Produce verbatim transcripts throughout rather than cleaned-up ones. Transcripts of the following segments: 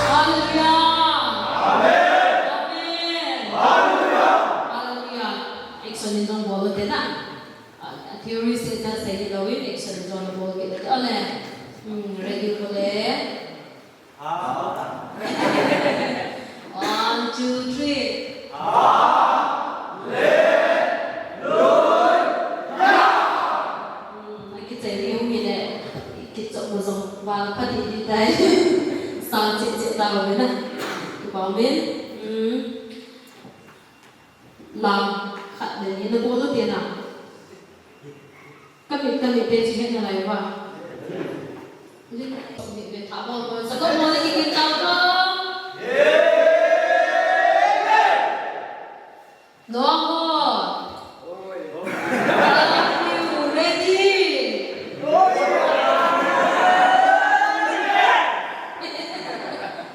Hallelujah. Amen. Amen. Hallelujah. Hallelujah. Action in jong bol u te na. Ah, theory se ta se ni lo in action in jong bol ke te ale. Hmm, ready ko le. One, two, three. Hmm, akichai ni hung ni le. Kichop mo jong vang pha di di tai. Sang che che ta lo na. Kipah in. Hmm. Lam khat le ni na bol u te na. Ka mit, ka mit te chi het na lai va. Ni ka mit ve tha bol bol sa ko mo ni ki kin ta ko. No mo. Are you ready?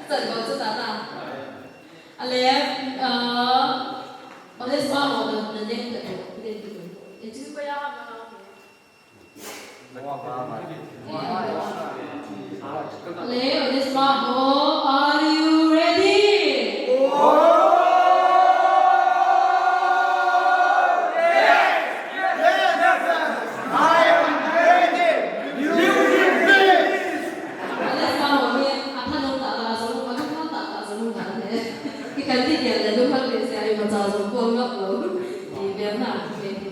Sa ko sa ta. Ale, ah, Onesma ho na, na name ta ko, name ta ko. Iti ko ya na. Ale, Onesma ho, are you ready? Yes, yes, yes, I am ready. You will be. Onesma ho hi, athanom tah tah jong, alunghel tah tah jong ahi. Kikan ti dia le, lunghel behseh a imacha jong puang ngap lou. Ti bia na, ti bia.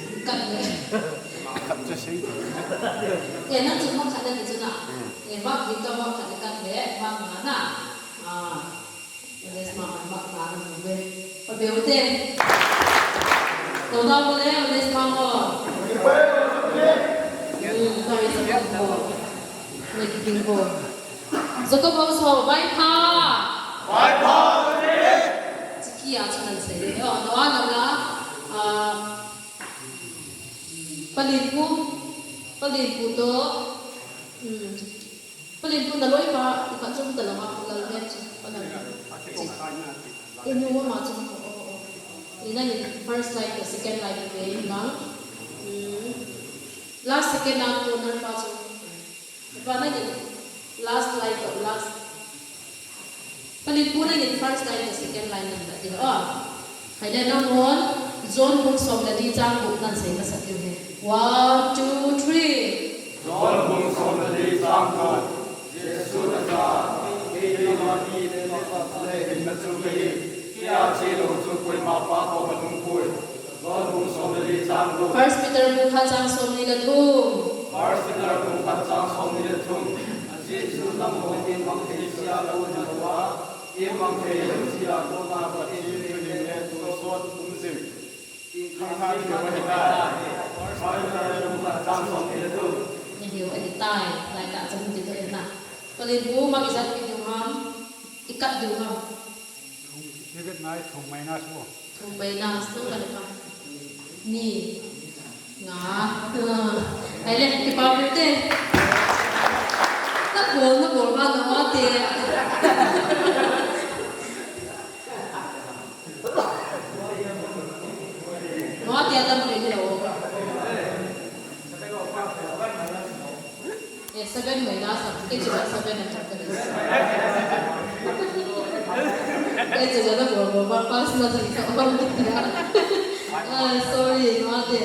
Kat le. Khat chu sei. Eh, nang chu mark khat na ti chu na. Eh, mark ding ka mark khat le kat le, mark nga na. Ah. Onesma, mark nga na mu ve. Pa beu te. To da mu le, Onesma ho. Hmm, sorry, sorry. Ni ki king ho. Jacob House ho, vai pha. Vai pha. Chiki a chu nan sei le. Oh, no, no, no. Ah, Palinpu, Palinpu to, um, Palinpu na loi pa, ipat chung ta lama, la loi chu, pa na. Inu ma chung, oh, oh, oh. Ina in first line, the second line, the line. Um, last second na to na pa chung. Vana ngin last line to last. Palinpu na ngin first line to second line ngin na ti. Oh. Hai le nang hon John bung som le li chang gup nan sei masat diu ahi. One, two, three. John bung som le li chang gup. Jesu in aja, kei keima hi le le pa le hin na chu kahi. Kei a che lou chu koima Pa koma lhung poi. First Peter bung khat chang somni le thum. First Peter bung khat chang somni le thum. Ajeh chu nangho in mang thei jeh a lou na lou a, in mang thei lou jeh a kona Pathen in le le tu sot um jing. First Peter bung khat chang somni le thum. Ni hiu ahi tai, lai ka chang ti to na. Palinpu ma ijat pi diu ham, ikat diu ham. Thum, thum mai na chu. Thum mai na, sung ka le pa. Ni. Nga. Ai le, kipa pute. Na bol, na bol ba, na wa te. Na wa te, adam re ni lo. Eh, seven mai na sa, kei chu seven na chak ka. Kei chu na bol bol ba pass na sa ka ba ni na. Ah, sorry, no ate.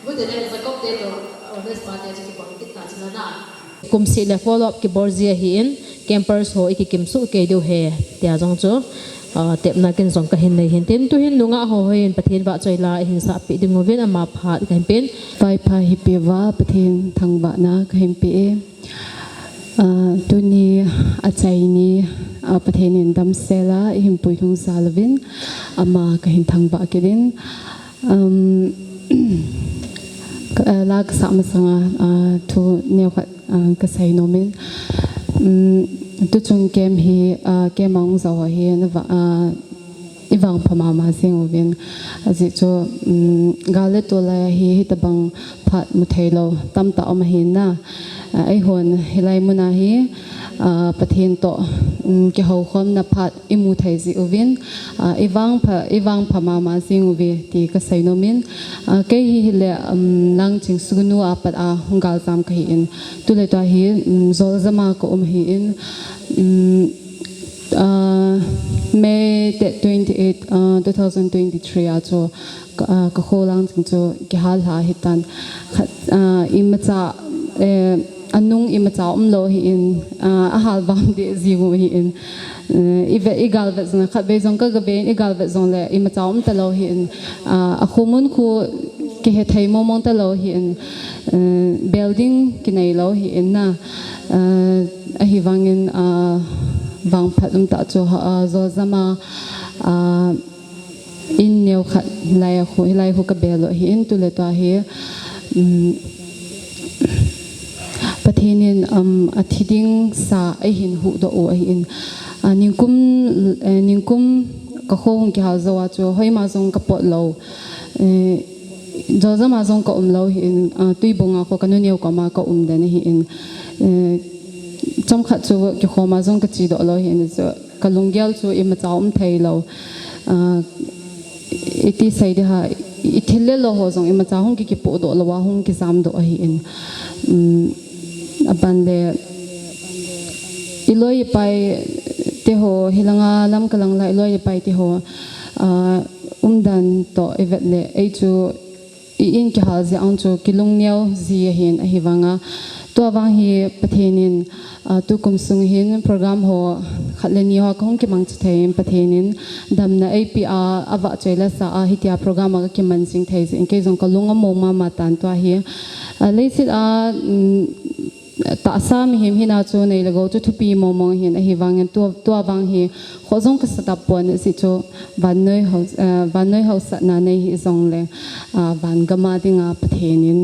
Bu te le Jacob te to, honest pa te chu ki bol kit na chu na na. Kum seh le follow up kibol ji ahin, campers ho i kikim suh kei diu ahi, tia jong chu. Ah, tepna kin jong kahin nei hin tin, tuhin nungah ho hin Pathen vahchoi la ihin sahpeh ding uvin ama phat kahin pen. Vaipha hi peh uva Pathen thangvahna kahin pe e. Ah, tuni achaini, ah, Pathen in damsel a ihin puilhung sah uvin ama kahin thangvah kit in. Um, ka, ah, la kasah masanga, ah, thu neokhat ah, kasei nom in, um, tuchung camp hi, ah, camp a hung jao ho hi, na va, ah, i vangpha mama jing uvin. Ajeh chu, um, gal le tol lai a hi, hitabang phat mu thei lou, tamtah um ahi na. Ah, eihon, hilai mun a hi, ah, Pathen toh, um, kihoukhomna phat, i mu thei ji uvin, ah, i vangpha, i vangpha mama jing uve ti kasei nom in, ah, kei hi hile, um, Langching Sugnu a pat a hung galjam kahi in, tu le tua hi, um, Joljam a ka um ahi in, um, ah, May te twenty eight, ah, two thousand twenty three a chu ka, ah, ka kho Langching chu kihal lha ahi tan. Khat, ah, imacha, eh, anung imacha um lou ahi in, ah, ahal vam deh jing u ahi in, eh, i ve, i gal vet jong le khat vei jong ka ga ve in, i gal vet jong le imacha um ta lou ahi in, ah, a khomun khu kihe thei mong mong ta lou ahi in, eh, building kinei lou ahi in na, eh, ahivangin, ah, vangphat um tah chu, ah, Joljam a, ah, in neokhat lai a khu, hilai khu ka bel u ahi in, tu le tua hi, um, Pathen in, um, athi ding sa eihin huhdoh u ahi in, ah, ningkum, eh, ningkum ka kho hung kihal jou a chu, hoima jong ka pot lou, eh, Joljam a jong ka um lou ahi in, ah, Tuibong a kho ka nu neo koma ka um den ahi in, eh, chomkhat chu kikhom a jong ka chedoh lou ahi in chu, ka lunggel chu imacha um thei lou. Ah, iti sei ding ham, i thil le lo ho jong imacha hung ki, kipohdoh lou a hung kijamdoh ahi in. Um, aban le, i loi i pai te ho, hilanga Lamka lang lai i loi i pai te ho, ah, umdan toh i vet le, ei chu i in kihal jeh a chu kilungneo ji ahin ahivanga. Tua vang hi Pathen in, ah, tukum sung hin program ho khat le ni ho ka hung kimang chu thei in Pathen in damna eipeh a, avahchoi la sa a hitia program a ka kiman jing thei jeh in kei jong ka lung among mama tan tua hi. Ah, leiset a, um, tahsa mihem hina chu nei le gou chu thupi mong mong ahin ahivangin tua, tua vang hi kho jong ka satap pon ajeh chu vannoi hao, eh, vannoi haosatna nei hih jong le, ah, van gam a dinga Pathen in,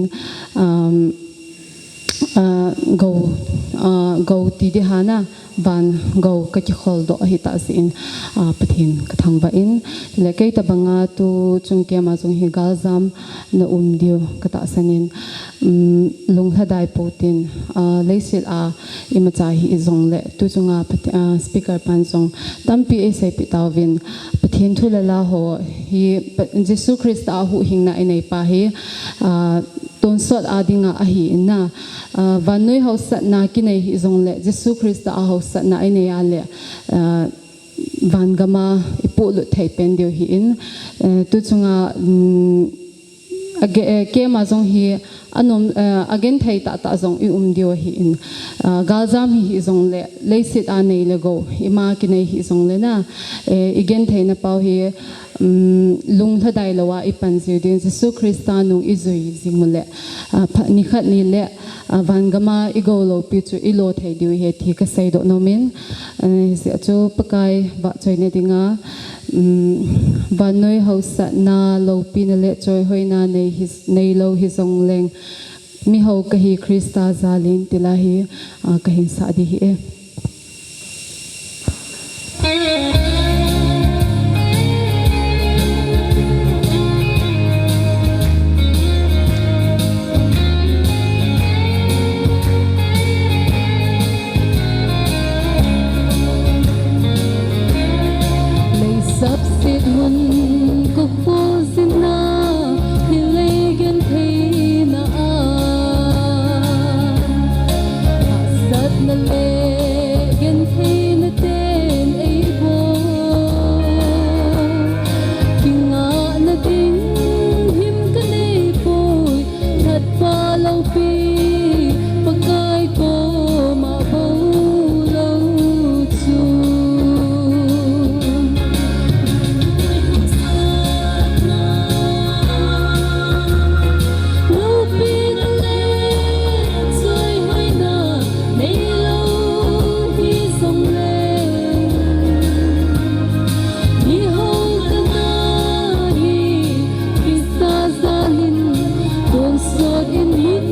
um, ah, gou, ah, gou ti ding ham na, van gou ka kikholdoh ahi tah jeh in, ah, Pathen ka thangvah in, le kei tabanga tuchung camp a jong hi galjam na um diu ka tahsan in, um, lunglhadai pou tin, ah, leiset a imacha hih jong le, tuchunga Pat-, ah, speaker pan jong tampi eiseipeh tauvin, Pathen thu le la ho hi, Pa-, Jesu Christa a huhhingna inei pa hi, ah, tonsot a dinga ahi in na, ah, vannoi haosatna kinei nei hijongle, Jesu Christa a hausatna inei a le, eh, vangam a ipolut thei pen diu ahin, eh, tu chunga, mm, a ge-, eh, keima jong hi anom, eh, agenthei tahtah jong i um diu ahin, ah, galjam hi hijongle, leiset a nei le gou, ima kinei hijongle na, eh, igentheina pau hi, um, lunglhadai lou a ipan jiu ding, Jesu Christa nung ijui jing u le, ah, pha-, nikhat ni le, ah, vangam a igou loupi chu ilo thei diu ahi ti kaseidoh nomin, eh, hijeh chun Pakai vahchoina dinga, um, vannoi hausatna, loupina le choihoina nei hi, neilou hijongleng, mihao kahi Christa jalin ti la hi, ah, kahin sah ding ahi e. Lei sapset mun kakhol jin a, thil lei gentheina a, hahsatna le gentheina ten eibol. Kingahna ding him kanei poi, Thatpa loupi, Pakai koma bou lou chun. Loupina le choihoina neilou hijongle, mihao kana hi, Christa jalin tonsot in min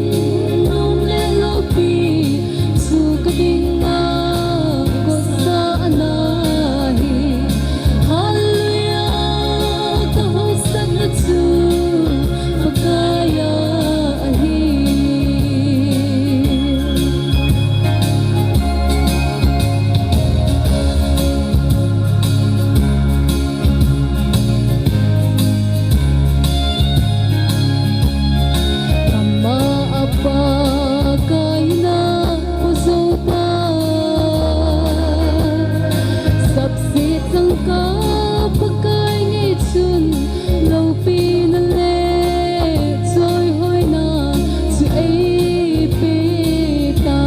nom le loupi, chu kadinga gotsa ana hi. Hallelujah, kahausatna chu Pakai a ahi. Ama a Pakai na ko jou ta, sapset changkah Pakai ngei chun, loupina le choihoina chu eipe ta.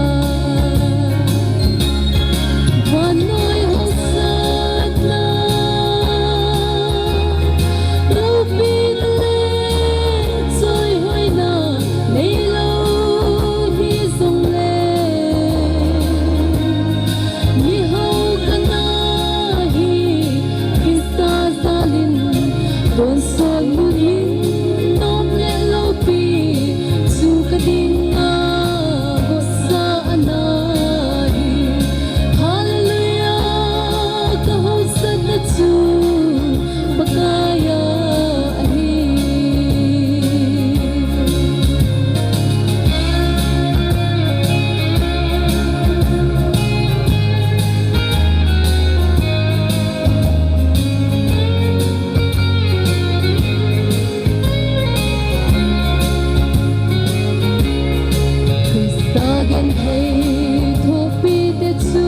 Vannoi hausatna, loupina le choihoina neilou hijongle, mihao kana hi, Christa jalin tonsot mun min nom le loupi, chu kadinga gotsa ana hi. Hallelujah, kahausatna chu Pakai a ahi. Christa genthei thopite chu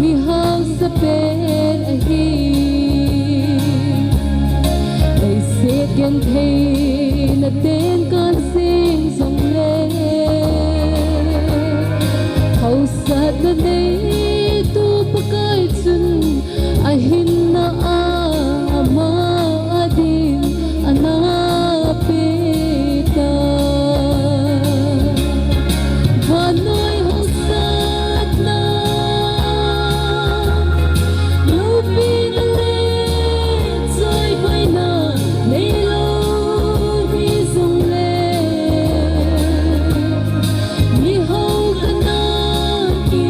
mi hausa pen ahi. Leiset gentheina ten kan seng jongle, hausatna neitu Pakai chun ahinna a ama adin ana pe ta. Vannoi hausatna, loupina le choihoina neilou hijongle, mihao kana hi,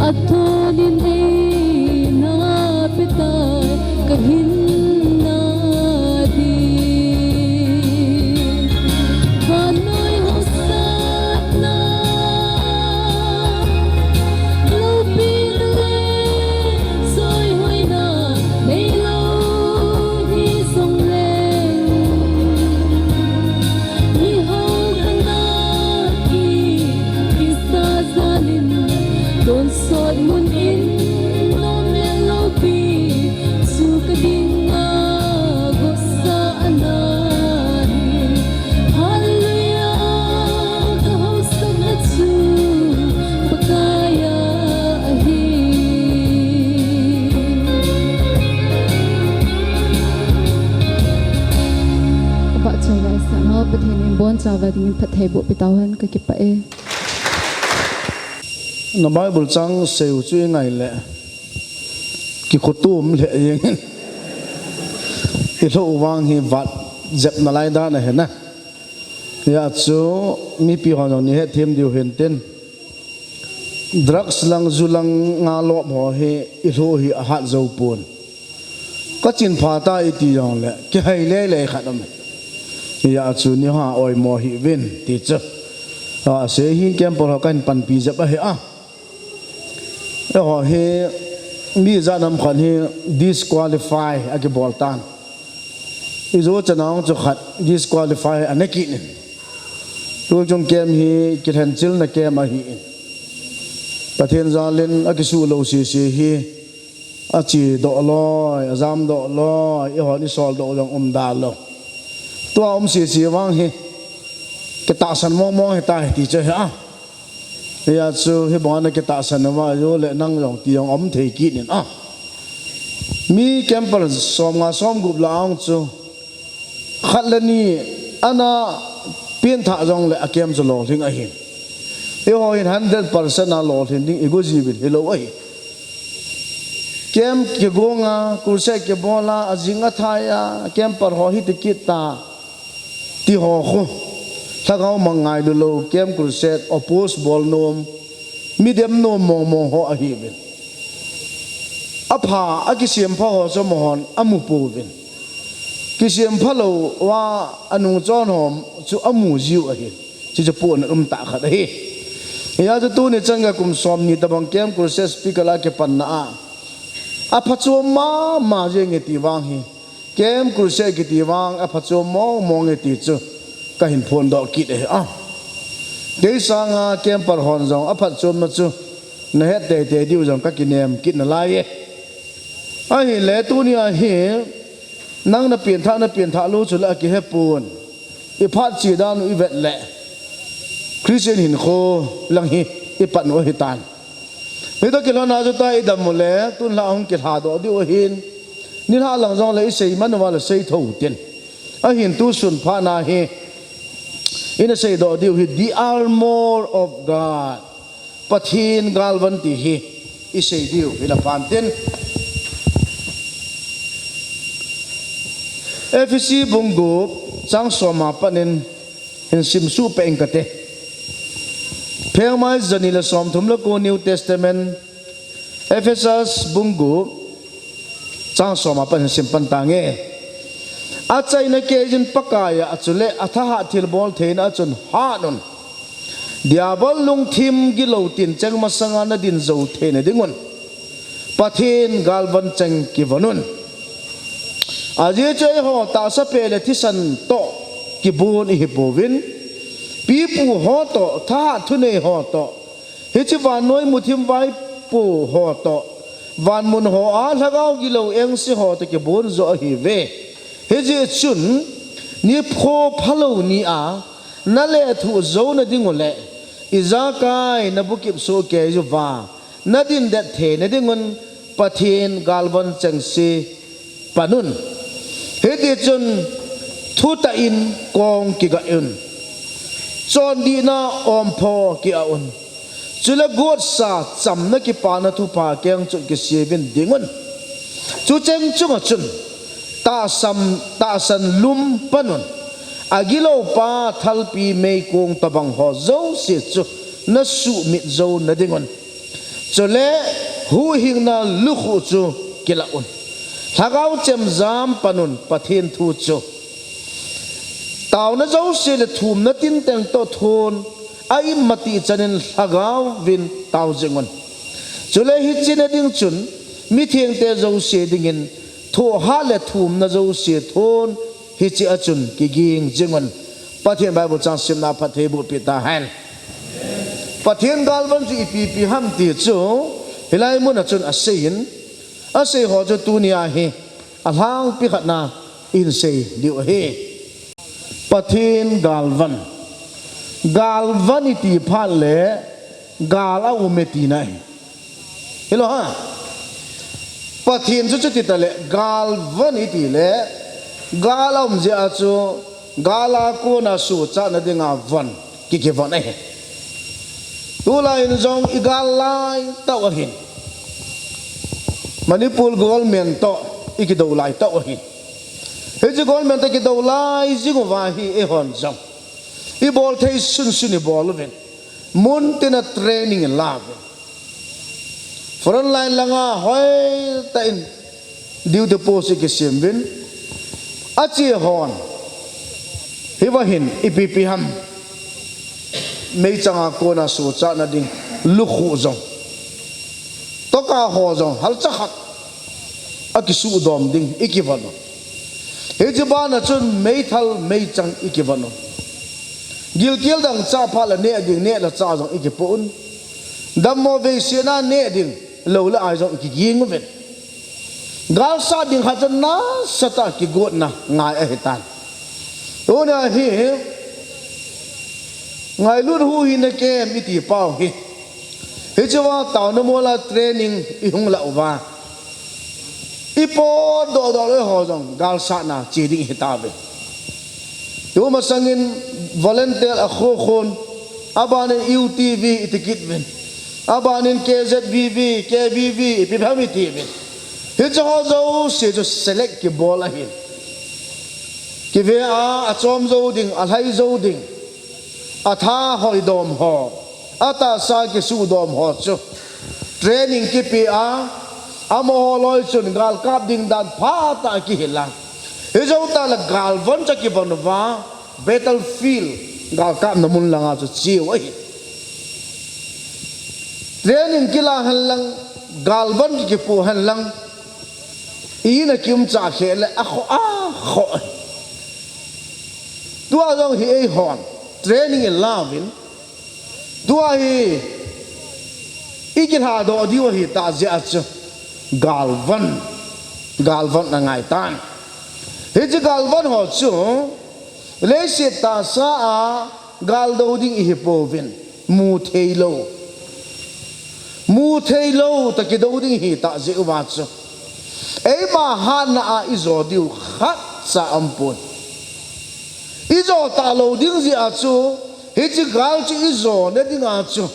Athonin eina petai kahinna ding. Vannoi hausatna, loupina le soihoina neilou hijongleng, mihao kana hi Christa jalin tonsot mun in nomel loupi chu kadinga gotsa ana hi. Hallelujah, kahausatna chu Pakaiya ahi. Ka vahchoi laisang ho, Pathen in bonchauva dingin phattheiboh pi tauhen, kakipah e. Na Bible chang seiu chu ingai le kikhotum lheh jengin, ilhoh vang hi vat jep nalai dan ahi na. Hijeh chun mipi hon jong nei hetthem diu hintin, drugs lang, ju lang a lop ho hi ilhoh hi ahat jou pon. Kachin pha tai iti jongle kihei lele khat um. Hijeh chun neiho oimo hih uvin ti chu, asei hi camper ho kahin panpi jep ahi a. Eiho hi mi ijat ham khat hi disqualify akibol tan. Ijo chana hung chu khat disqualify ana kit in. Tuchung camp hi kilhenchilna camp ahin, Pathen jalin akisuh lou sese hi, achedoh loi, ajamdoh loi, eihon isoldoh jong umda lou. Tua um sese vang hi kitahsan mongmong hitai ti chu ahi a. Hijeh chun hibanga nakitahsan uva, jo le nang jong ti jong um thei kit in a. Mi camper somnga somgup lah a hung chu khat le ni ana pengthah jongle a camp chu lolhing ahi. Eiho hin hundred percent a lolhin ding igo jiuvin hilou ahi. Camp kigonga, crusade kibola, ajing athaiya camper ho hiti kit ta ti ho khu, lhagao mang ngailu lou, camp crusade oppose bol nom, mi dem nom mongmong ho ahiuvin. Apha, akisempha ho chu amahon amu pouvin. Kisempha louva anungchon ho chu amu jiu ahi. Chuchu pohnat umtah khat ahi. Hijeh chun tuni chan gei kum somni tobang camp crusade speaker a kipanna a, aphachom mama jenge ti vang hi, camp crusade kiti vang aphachom mongmonge ti chu kahin phondoh kit ahi a. Kei sanga camper hon jong aphatchomna chu nahet teitei diu jong kakinem kit nalai e. Ahile tunia hi nang napengthah, napengthah lou chu la akihepon. Iphat che dan u ivet le Christian hinkho lang hi ipat u ahitan. Hitoh kilhona chu tua idam ule, tunlhah hung kilhadoh diu ahin, nilhah lang jongle isei man uva le sei thou tin. Ahin tusun phatna hi ina seidoh diu hi The Armor of God, Pathen galvan ti hi isei diu hila phan tin. Ephesi bung gup chang som a pat in hin simsuh peh ing kate. Phengmai jani le somthum le ko, New Testament, Ephesus bung gup chang som a pat hin sim pan tange. Achaina keijin Pakaiya, achule athahat thilbol theina a chun hat un. Diabol lungthim gilou tincheng masanga nadin jou theina dingun Pathen galvan cheng kivon un. Ajeh chu eiho tahsapeh le thisan toh kibon ihipouvin, pipu ho toh, thahat thunei ho toh, hiche vannoi muthim vaipo ho toh, vanmun hoa lhagao gilou engse ho toh kibon joh ahiuve. Hijeh chun, nikho phalou nia nalethuh jouna dingule, ijakai nabukip sohkei uva nadindet theina dingun Pathen galvan chengse panun. Hitichun thutah in kong kigai un. Chondihna ompho ki-ah un. Chule gotsa chamna kipana thupha kengchot kiseuvin dingun. Chucheng chunga chun tahsan, tahsan lum panun. Agiloupa thalpi meikong tobang ho jouse chu nasuhmit jouna dingun. Chule huhhingna lukhuh chu kilah un. Lhagao chemjam panun Pathen thu chu. Taona jouse le thumna tinteng toh thon a imatih chanin lhagaovin tao jingun. Chule hiche na ding chun mithengte jouse dingin thohhat le thumna jouse thon hiche a chun kiging jingun. Pathen Bible chang simna phatthei boh peh tahen. Pathen galvan chu ipi ipi ham ti chu hilai mun a chun aseiyin, asei ho chu tunia hi alhangpi khat na ihin sei diu ahi. Pathen galvan. Galvan iti phat le gal aum e tina ahi. Hilou ham? Pathen chu chuti tale galvan iti le gal aum jeh a chu gal a kona suhchatna dinga von kikivon ahi. Tulai in jong igal lai tauva hin Manipur government toh ikidou lai tauva hin. Hiche government toh kidou lai jing uva hi eihon jong ibol thei sunsun ibol uvin. Muntina training ilah uvin. Front line langa hoitah in duty post ikisem uvin. Ache hon hiva hin ipi ipi ham. Meichang a kona suhchatna ding lukhuh jong. Toka ho jong halcha khat akisuhdom ding ikivon u. Hiche bana chun meithal meichang ikivon u. Gilkel dang chah phat le neh ding, neh le chah jong ikipoh un. Dammo veisena neh ding, lou le ai jong ikiging uvin. Galsat ding khat chu nasatah a kigotna ngai ahitan. Tuna hi ngailut huhhingna kem iti pau hi. Hiche va taona mola training ihung lah uva. Ipotdoh doh lou ho jong galsatna che ding ihitauve. Tumasangin volunteer akhokhon, abanin U T V iti kit uvin, abanin K Z V V, K V V ipi ham iti uvin. Hiche ho jouse chu select kibol ahin. Kive a, achom jou ding, alhai jou ding, atha hoidom ho, atahsa kisuhdom ho chu training kipe a, amaho loi chun gal kap ding dan phatah a kihil a. Hijou tah le galvon chu kivon uva, battlefield, gal kapna mun langa chu cheu ahi. Training kila henlang, galvon ki kipu henlang, ina kiumcha khel le akhoh, akhoh. Tua jong hi eihon training ilah uvin, tua hi ikilhadoh diu ahitah jeh a chu galvon, galvon angaitan. Hiche galvon ho chu leiset tahsa a gal dou ding ihipouvin, mu theilou, mu theilou tah kidou ding hitah jeh uva chu eima hatna a ijo diu khatcha aumpon. Ijo talou ding jeh a chu hiche gal chu ijona dinga chu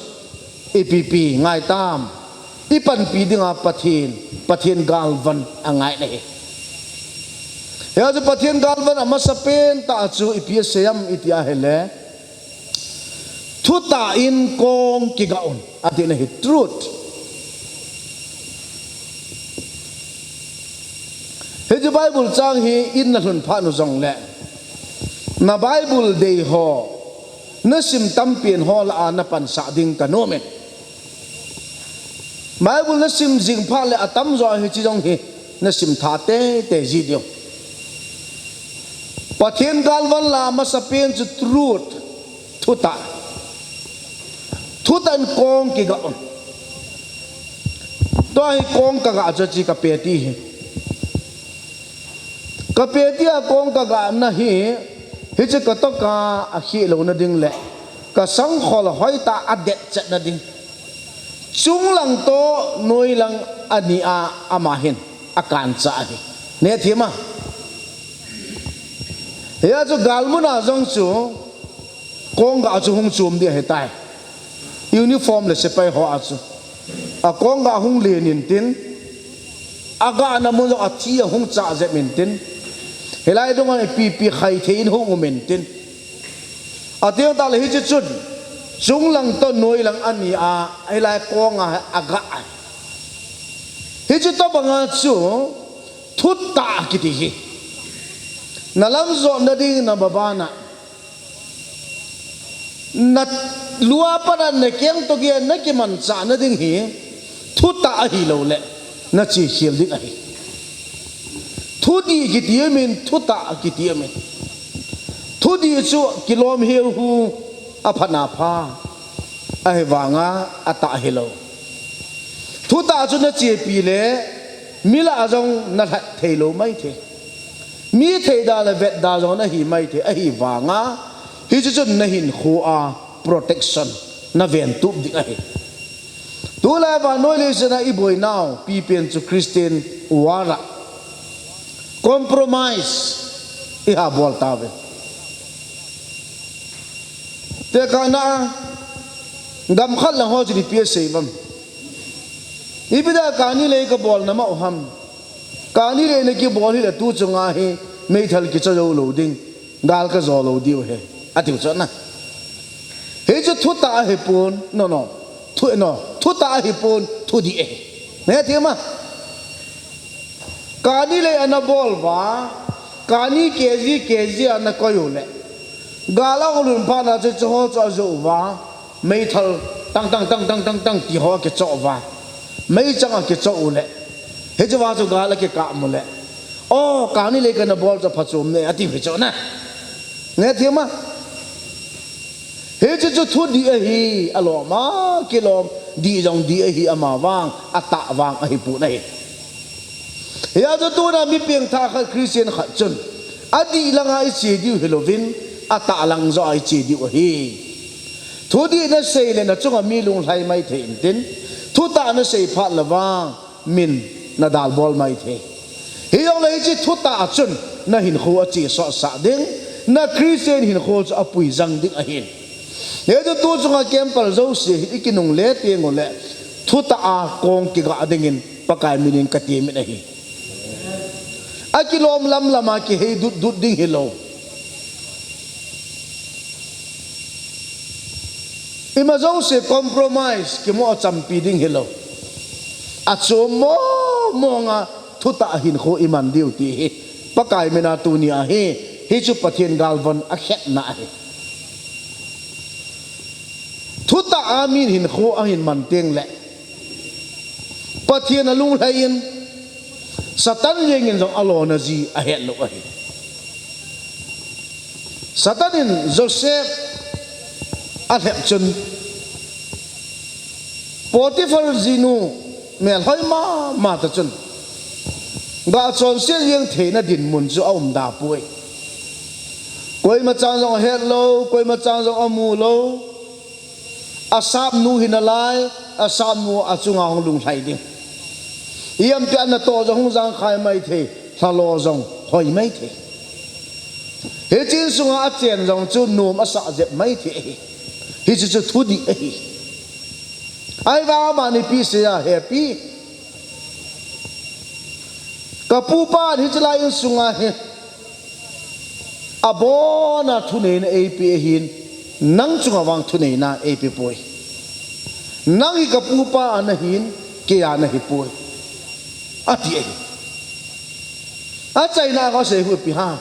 ipi ipi ngaitam, ipanpi dinga Pathen, Pathen galvon angaina ahi. Hijeh a chu Pathen galvon amasapen tah chu ipi asei ham iti ahile, thutah in kong kigah un atina ahi, truth. Hiche Bible chang hi in nalhun phat u jongle, na Bible dei ho, nasim tampen ho lah a napansah ding kanom e. Bible nasim jing phat le atamjo hiche jong hi nasim tha teitei ji diu. Pathen galvon lah a amasapen chu truth, thutah. Thutah in kong kigah un. Tua hi kong kagah chu hiche kapeti hi. Kapeti a kong kagahna hi, hiche katoka akhelouna ding le kasangkhol hoitah a adetchetna ding, chunglang toh noilang ani a ama hin akancha ahi. Neithim a, hia chu galmun a jong chu kong gah chu hung chom ding ahitai. Uniform le sepai ho a chu akong gah hung len intin, agahna mun jong athi ahung chah jep intin, hilai dunga ipi ipi khai thei in hung um intin, ateng tah le hiche chun Chunglang toh noilang a ni a, ahilai kong a aga a. Hichu tobang a chu thutah kiti hi. Na lam jotna ding na maban a, na lu a pat a na keng toh gei a na kimanchah na ding hi thutah ahilou le na chekhel ding ahi. Thudih kiti amin, thutah kiti amin. Thudih chu kilom heuhu, aphat na pha, ahivang a atah hilou. Thutah chu na chepi le mi lah a jong na lhat thei lou maithei. Mi thei da le vet da jong na hi maithei, ahivang a hichu chun na hinkho a protection na ventup ding ahi. Tulai vannoi leiset a i boinau pipen chu Christian war a compromise i ha bol tauve. Tekahna a gam khat lang ho chu ipi asei uvem? Ipi dia kani lei ka bol na ma u ham? Kani lei na kibol hile tu chunga hi meithal kicha jou lou ding, gal ka jo lou diu ahi, atiu chu na. Hichu thutah ahipon, no, no. Thu, no. Thutah ahipon, thudih ahi. Na he thei ma? Kani lei ana bol uva, kani K G, K G ana koi u le, gal a hung lhun phat na chu chuho chu ajo uva, meithal tang, tang, tang, tang, tang, tang ti ho akichoh uva, meichang akichoh u le, hichu va chu gal akikap u le, o, kani lei kana bol chu phachom ne, ati hi chu na. Na he thei ma? Hichu chu thudih ahi, alom a kilom dih jong dih ahi, ama vang, atah vang ahipon ahi. Hia chu tuna mi pengthah khat Christian khat chun adih lang a i che diu hilouvin, atah lang joh a i che diu ahi. Thudih na sei le na chunga mi lunglhai maithei intin, thutah na sei phat le vang min na dalbol maithei. Hijongle hiche thutah a chun na hinkho ache sotsah ding, na Christian hinkho chu apui jang ding ahin. Hichu tu chunga campal jouse hi i kinungle teng u le, thutah a kong kiga dingin Pakai minin ka temin ahi. Akilom lam lam a kihei dut dut ding hilou. Ima jouse compromise, kimo champi ding hilou. Achom mong mong a thutah a hinkho i man diu ti hi Pakai mina tunia hi, hichu Pathen galvon akhetna ahi. Thutah a min hinkho ahin man teng le, Pathen alunglhai in, Satan jeng in jong alona ji ahet lou ahi. Satan in Joseph alhep chun, Potiphar jinu melhoi mama ta chun, ga chonset jeng theina dinmun chu aum da poi. Koima chan jong ahet lou, koima chan jong amu lou. Asapnu hi nalai, asapnu achunga hung lunglhai ding. Iam ti ana to jong hung jangkhai maithei, lhalo jong hoi maithei. Hiche insunga achen jong chu nom asah jep maithei ahi. Hiche chu thudih ahi. Ahivang amani ipi asei a, hepi, ka pupan hiche lai insunga hi abona thuneina eipe ahin, nang chunga vang thuneina eipe poi. Nang hi ka pupa ana hin, kei a nahi poi, ati ahi. Achaina a kasei hu ipi ham?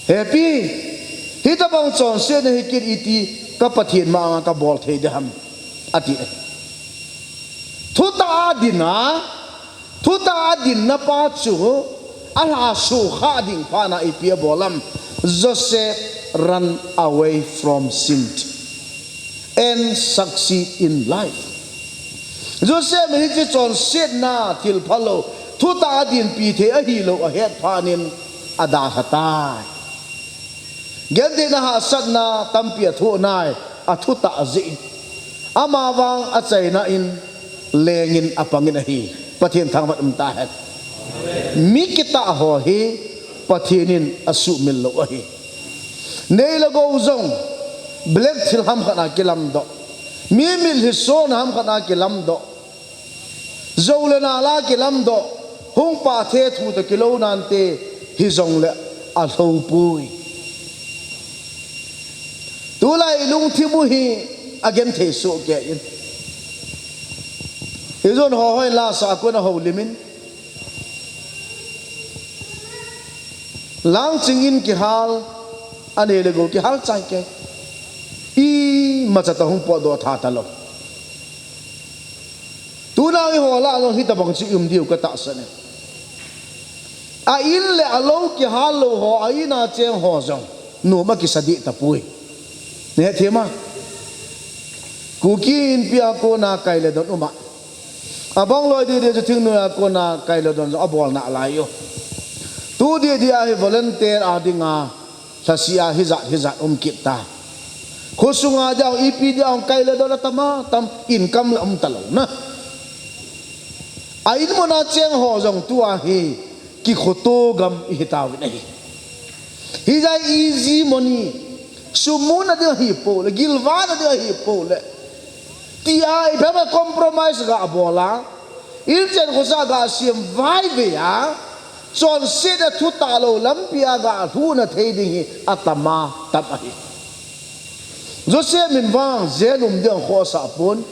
Hepi, hitabang chonsetna hi kit iti ka Pathen ma anga kabol thei ding ham, ati ahi. Thutah a din a, thutah a dinna pa chu alha sukha ding phat na ipi abol ham? Joseph run away from sin and succeed in life. Joseph in hiche chonsetna thil phalou, thutah a dinpi thei ahilou ahet phat in adalha tai. Gentheina hahsatna tampi athoh nai, athutah jeh in. Amavang achaina in leng in apang in ahi. Pathen thangvah in umta hen. Mi kitah ho hi Pathen in asuhmil lou ahi. Nei le gou jong, black thil hamkhat a kilamdoh, mi mitlhi sona hamkhat a kilamdoh, jou le nal a kilamdoh, hung pah thethu toh kilou nante, hijongle alhou poi. Tulai ilungthim u hi Agenthei soh kei in. Hichun ho hoi la sa a kon a ho limin. Lang ching in kihal, anei le gou kihal chai kei. Imacha ta hung potdoh tha talou. Tuna i ho lah jong hitabang chu i um diu ka tahsan e. A in le a lou kihal lou ho, a in a cheng ho jong nom a kisa dih tapoi. Nei hethem a. Kuki inpi a kona kai le don um a. Abang loi didi chu thingnoi a kona kai le don jong abol nalai u. Tu didi a hi volunteer a dinga lhasi a hijat hijat um kit ta. Khosung a jong ipi dia hung kai le don a tam a tam, income la um talou na. A in mun a cheng ho jong tua hi kikhoto gam i hi tauvin ahi. Hijeh a easy money, sum muna ding ahi pole, gilvana ding ahi pole. Tia i phem a compromise ga bol a, inchen khosa ga siam vaivei a, chonset a thutah lou lampi a ga lhuna thei ding hi atam a tam ahi. Joseph in vang jail um ding khohsah pon,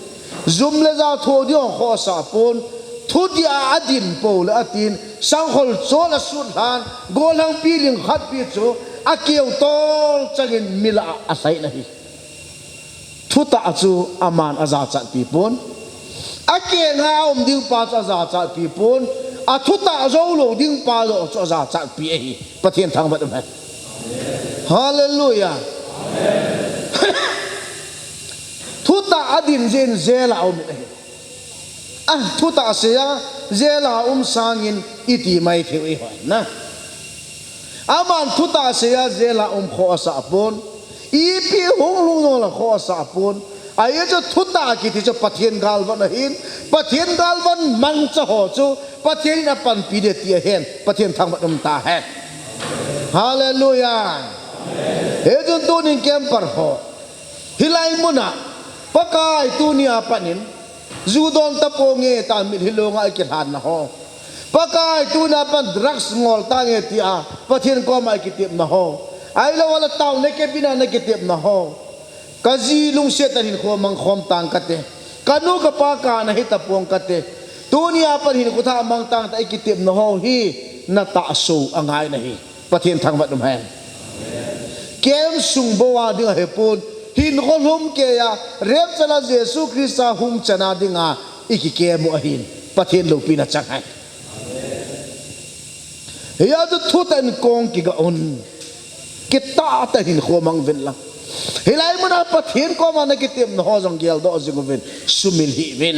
jum le ja tho ding khohsah pon, thudih a adin pole atin, sangkhol chol asut lhan, gollhangpi ling khat pi chu akeu tol changin mi lah a alhai na hi. Thutah chu aman ajachatpi pon. Akeng a um ding pa chu ajachatpi pon. Athutah jou lou ding pa joh chu ajachatpi ahi. Pathen thangvah um hen. Hallelujah. Thutah adin jeh in jail a um in ahi. A thutah sei a jail a um sangin iti mai thei u i hoi na. Aman thutah sei a jail a um khohsah pon. Ipi hung lhung jong la khohsah pon. Ajeh chu thutah kiti chu Pathen galvan ahin. Pathen galvan mangcha ho chu Pathen in apanpi ding ti ahen. Pathen thangvah um tahen. Hallelujah. Hichun tunin camper ho, hilai mun a Pakai tuni a pat in ju don taponge tia mitlhi long a i kilhan na ho, Pakai tuni a pat drugs ngol tange tia Pathen koma i kitepna ho, ahilou le taona kepina na kitepna ho, ka ji lungset a hinkho mang khom tang kate, ka nu ka pa ka na hi tapong kate, tuni a pat hinkho thah mang tang tia i kitepna ho hi na tahsa u angai na hi. Pathen thangvah um hen. Camp sung bou a ding ahi pon, hinkho lhum kei a, rapture a Jesu Christa hung chan a dinga i kicamp u ahin, Pathen loupina chang hen. Hia chu thutah in kong kiga un, kitah tah in hinkho mang uvin lang. Hilai mun a Pathen koma na kitepna ho jong geldoh jing uvin, sumil hih uvin.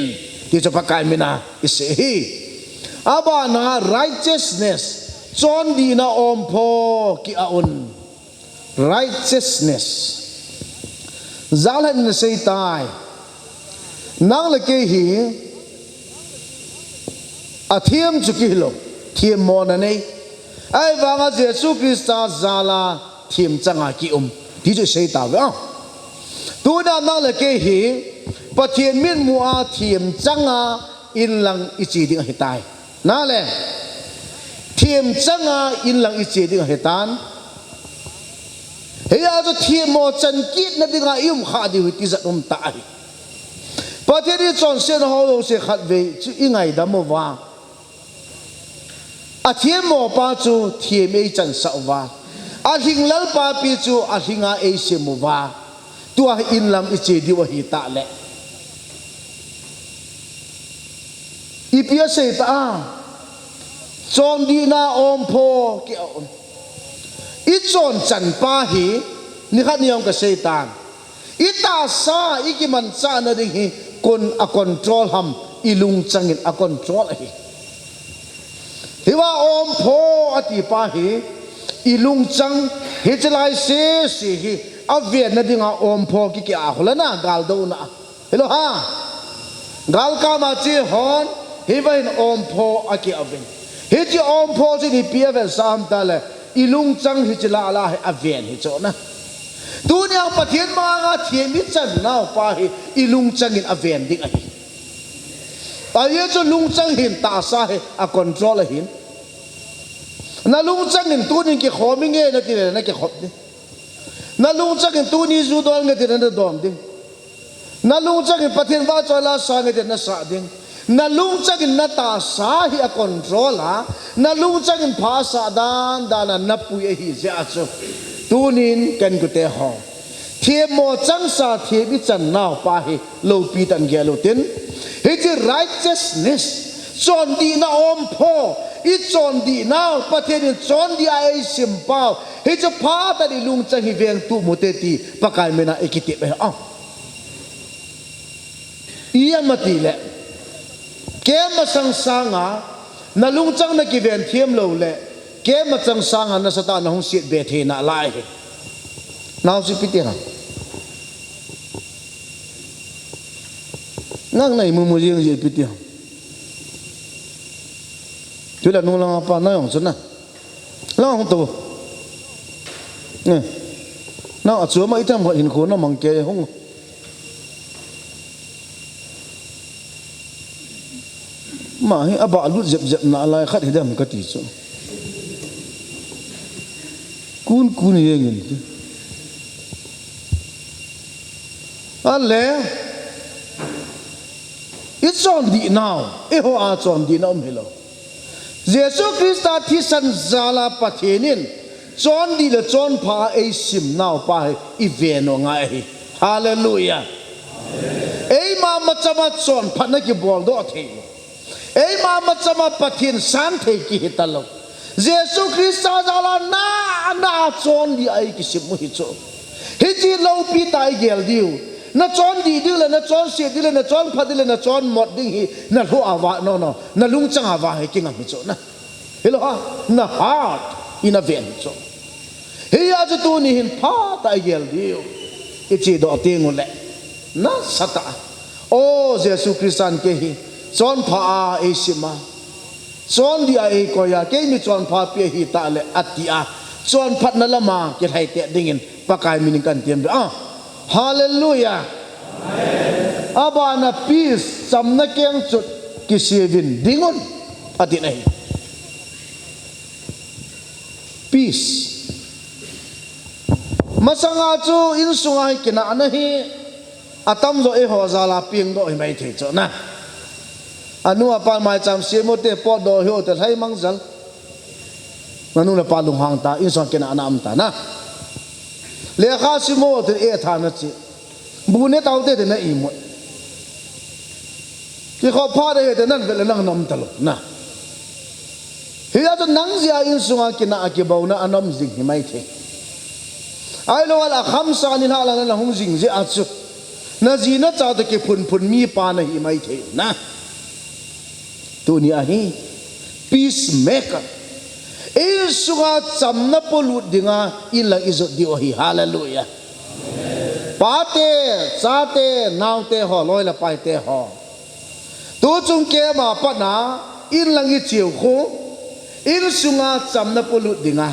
Ti chu Pakai min a i sei hi. Abana righteousness, chondihna ompho kia un. Righteousness. Jalhat in asei tai. Nang le kei hi athem chu kihilou, themmona nei. Ahivanga Jesu Christa jal a themchang a kium. Ti chu sei tauve. Tuna nang le kei hi Pathen mitmu a themchang a inlang i che ding ahitai. Nale, themchang a inlang i che ding ahitan. Hia chu themmo chan kitna dinga i um kha diu hi tijat um tah ahi. Pathen in chonsetna ho jouse khatvei chu i ngaidam uva, athemmo pa chu them ei chansah uva, alhinglel papi chu alhinga ei sem uva, tua hi inlang i che diu ahitah le, ipi asei ta a, chondihna ompho kia un. I chonchan pa hi, nikhat ni jong ka sei tan. I tahsa, i kimanchahna ding hi, kon a control ham, i lungchang in a control ahi. Hiva ompho ati pa hi, i lungchang, hichelai sese hi, avenna dinga ompho kiki a hulana, galdouna. Hilou ham. Galkam a che hon, hiva hin ompho aki aven. Hiche ompho chu ipi aven sam tale, i lungchang hiche lah lah hi aven hi chu na. Tunia Pathen manga them i chan nau pa hi, i lungchang in aven ding ahi. Ajeh chu lungchang hin tahsa hi a control ahin. Na lungchang in tunin kikhom inge nati le na kikhop ding. Na lungchang in tuni ju don nge ti le na don ding. Na lungchang in Pathen vahchoi la sang e te na sah ding. Na lungchang in na tahsa hi a control a, na lungchang in pha sah dan dan a na pui ahi jeh a chu. Tunin ken kute ho, themmo changsa them i chan nau pa hi lopi tah in gel u tin. Hiche righteousness, chondihna om pho, i chondih nau, Pathen in chondih a ei sim pau. Hiche pha tah in i lungchang hi veng tu mu te ti Pakai mina i kitep e. Ah. Iam ati le, kei masang sanga na lungchang na kiven thiam lou le, kei masang sanga nasatah a na hung siatbe thei nalai hi. Nau si piti ha. Nang nai mumu jing ji piti ha. Tula nung lang pa na yong suna. Lang hung to. Eh. Na a chu ma itam hin ko na mang ke hung. Ma hi a ba lut jep jep nalai khat hi dem ka ti chu. Kun kun hi ngin. A le, i chondih nau, i ho a chondih na um hi lo. Jesu Christa thisan jal a Pathen in chondih le chonpha a ei sim nau pa hi i ve nau ngai hi. Hallelujah. Eima machama chonphatna kibol doh thei lo. Eima machama Pathen san thei kihi ta lo. Jesu Christa jal a na, na chondih a i kisim u hi chu. Hiche lopi tah i gel diu. Na chondih ding le, na chonse ding le, na chonpha ding le, na chonmot ding hi na lhu a vang, no, no. Na lungchang a vang hi kingam hi chu na. Hi lo ha, na heart in a ven hi chu. Hia chu tuni hin phatah a i gel diu. I chedoh teng u le, nasatah a, o Jesu Christa in kei hi chonpha a ei sim a, chondih a ei koi a, kei mi chonpha pi ahi tah le, a ti a, chonphatna lama kilhai te dingin Pakai minin kan tiam be. Ah, hallelujah. A bana peace, chamna kengchot kisiuvin ding un, a ti na hi. Peace. Masanga chu insunga hi kinahna hi atam jo eiho jal a peng doh hi mai thei chu na. Anu apa maicham sem u te, potdoh hi u te, lhai mang jal. Na nu na pa lunghang ta, insunga kinahna um ta na. Lekha sim u te, e tha na chi. Bu ne tau te te na imut. Kikhop phat ahi te nan vet le nang na um ta lo na. Hia chu nang jeh a insunga kinah a kibouna ana um jing hi mai thei. Ahilou le a khamsa ni lhah lang na hung jing jeh a chu, na ji na cha toh kiphun phun mi pa na hi mai thei na. Tuni a hi peacemaker, insunga chamna polut dinga inlang i jot diu ahi. Hallelujah. Pate, chate, naote ho, loi le paite ho, tuchung kema patna inlang i cheu khu, insunga chamna polut dinga,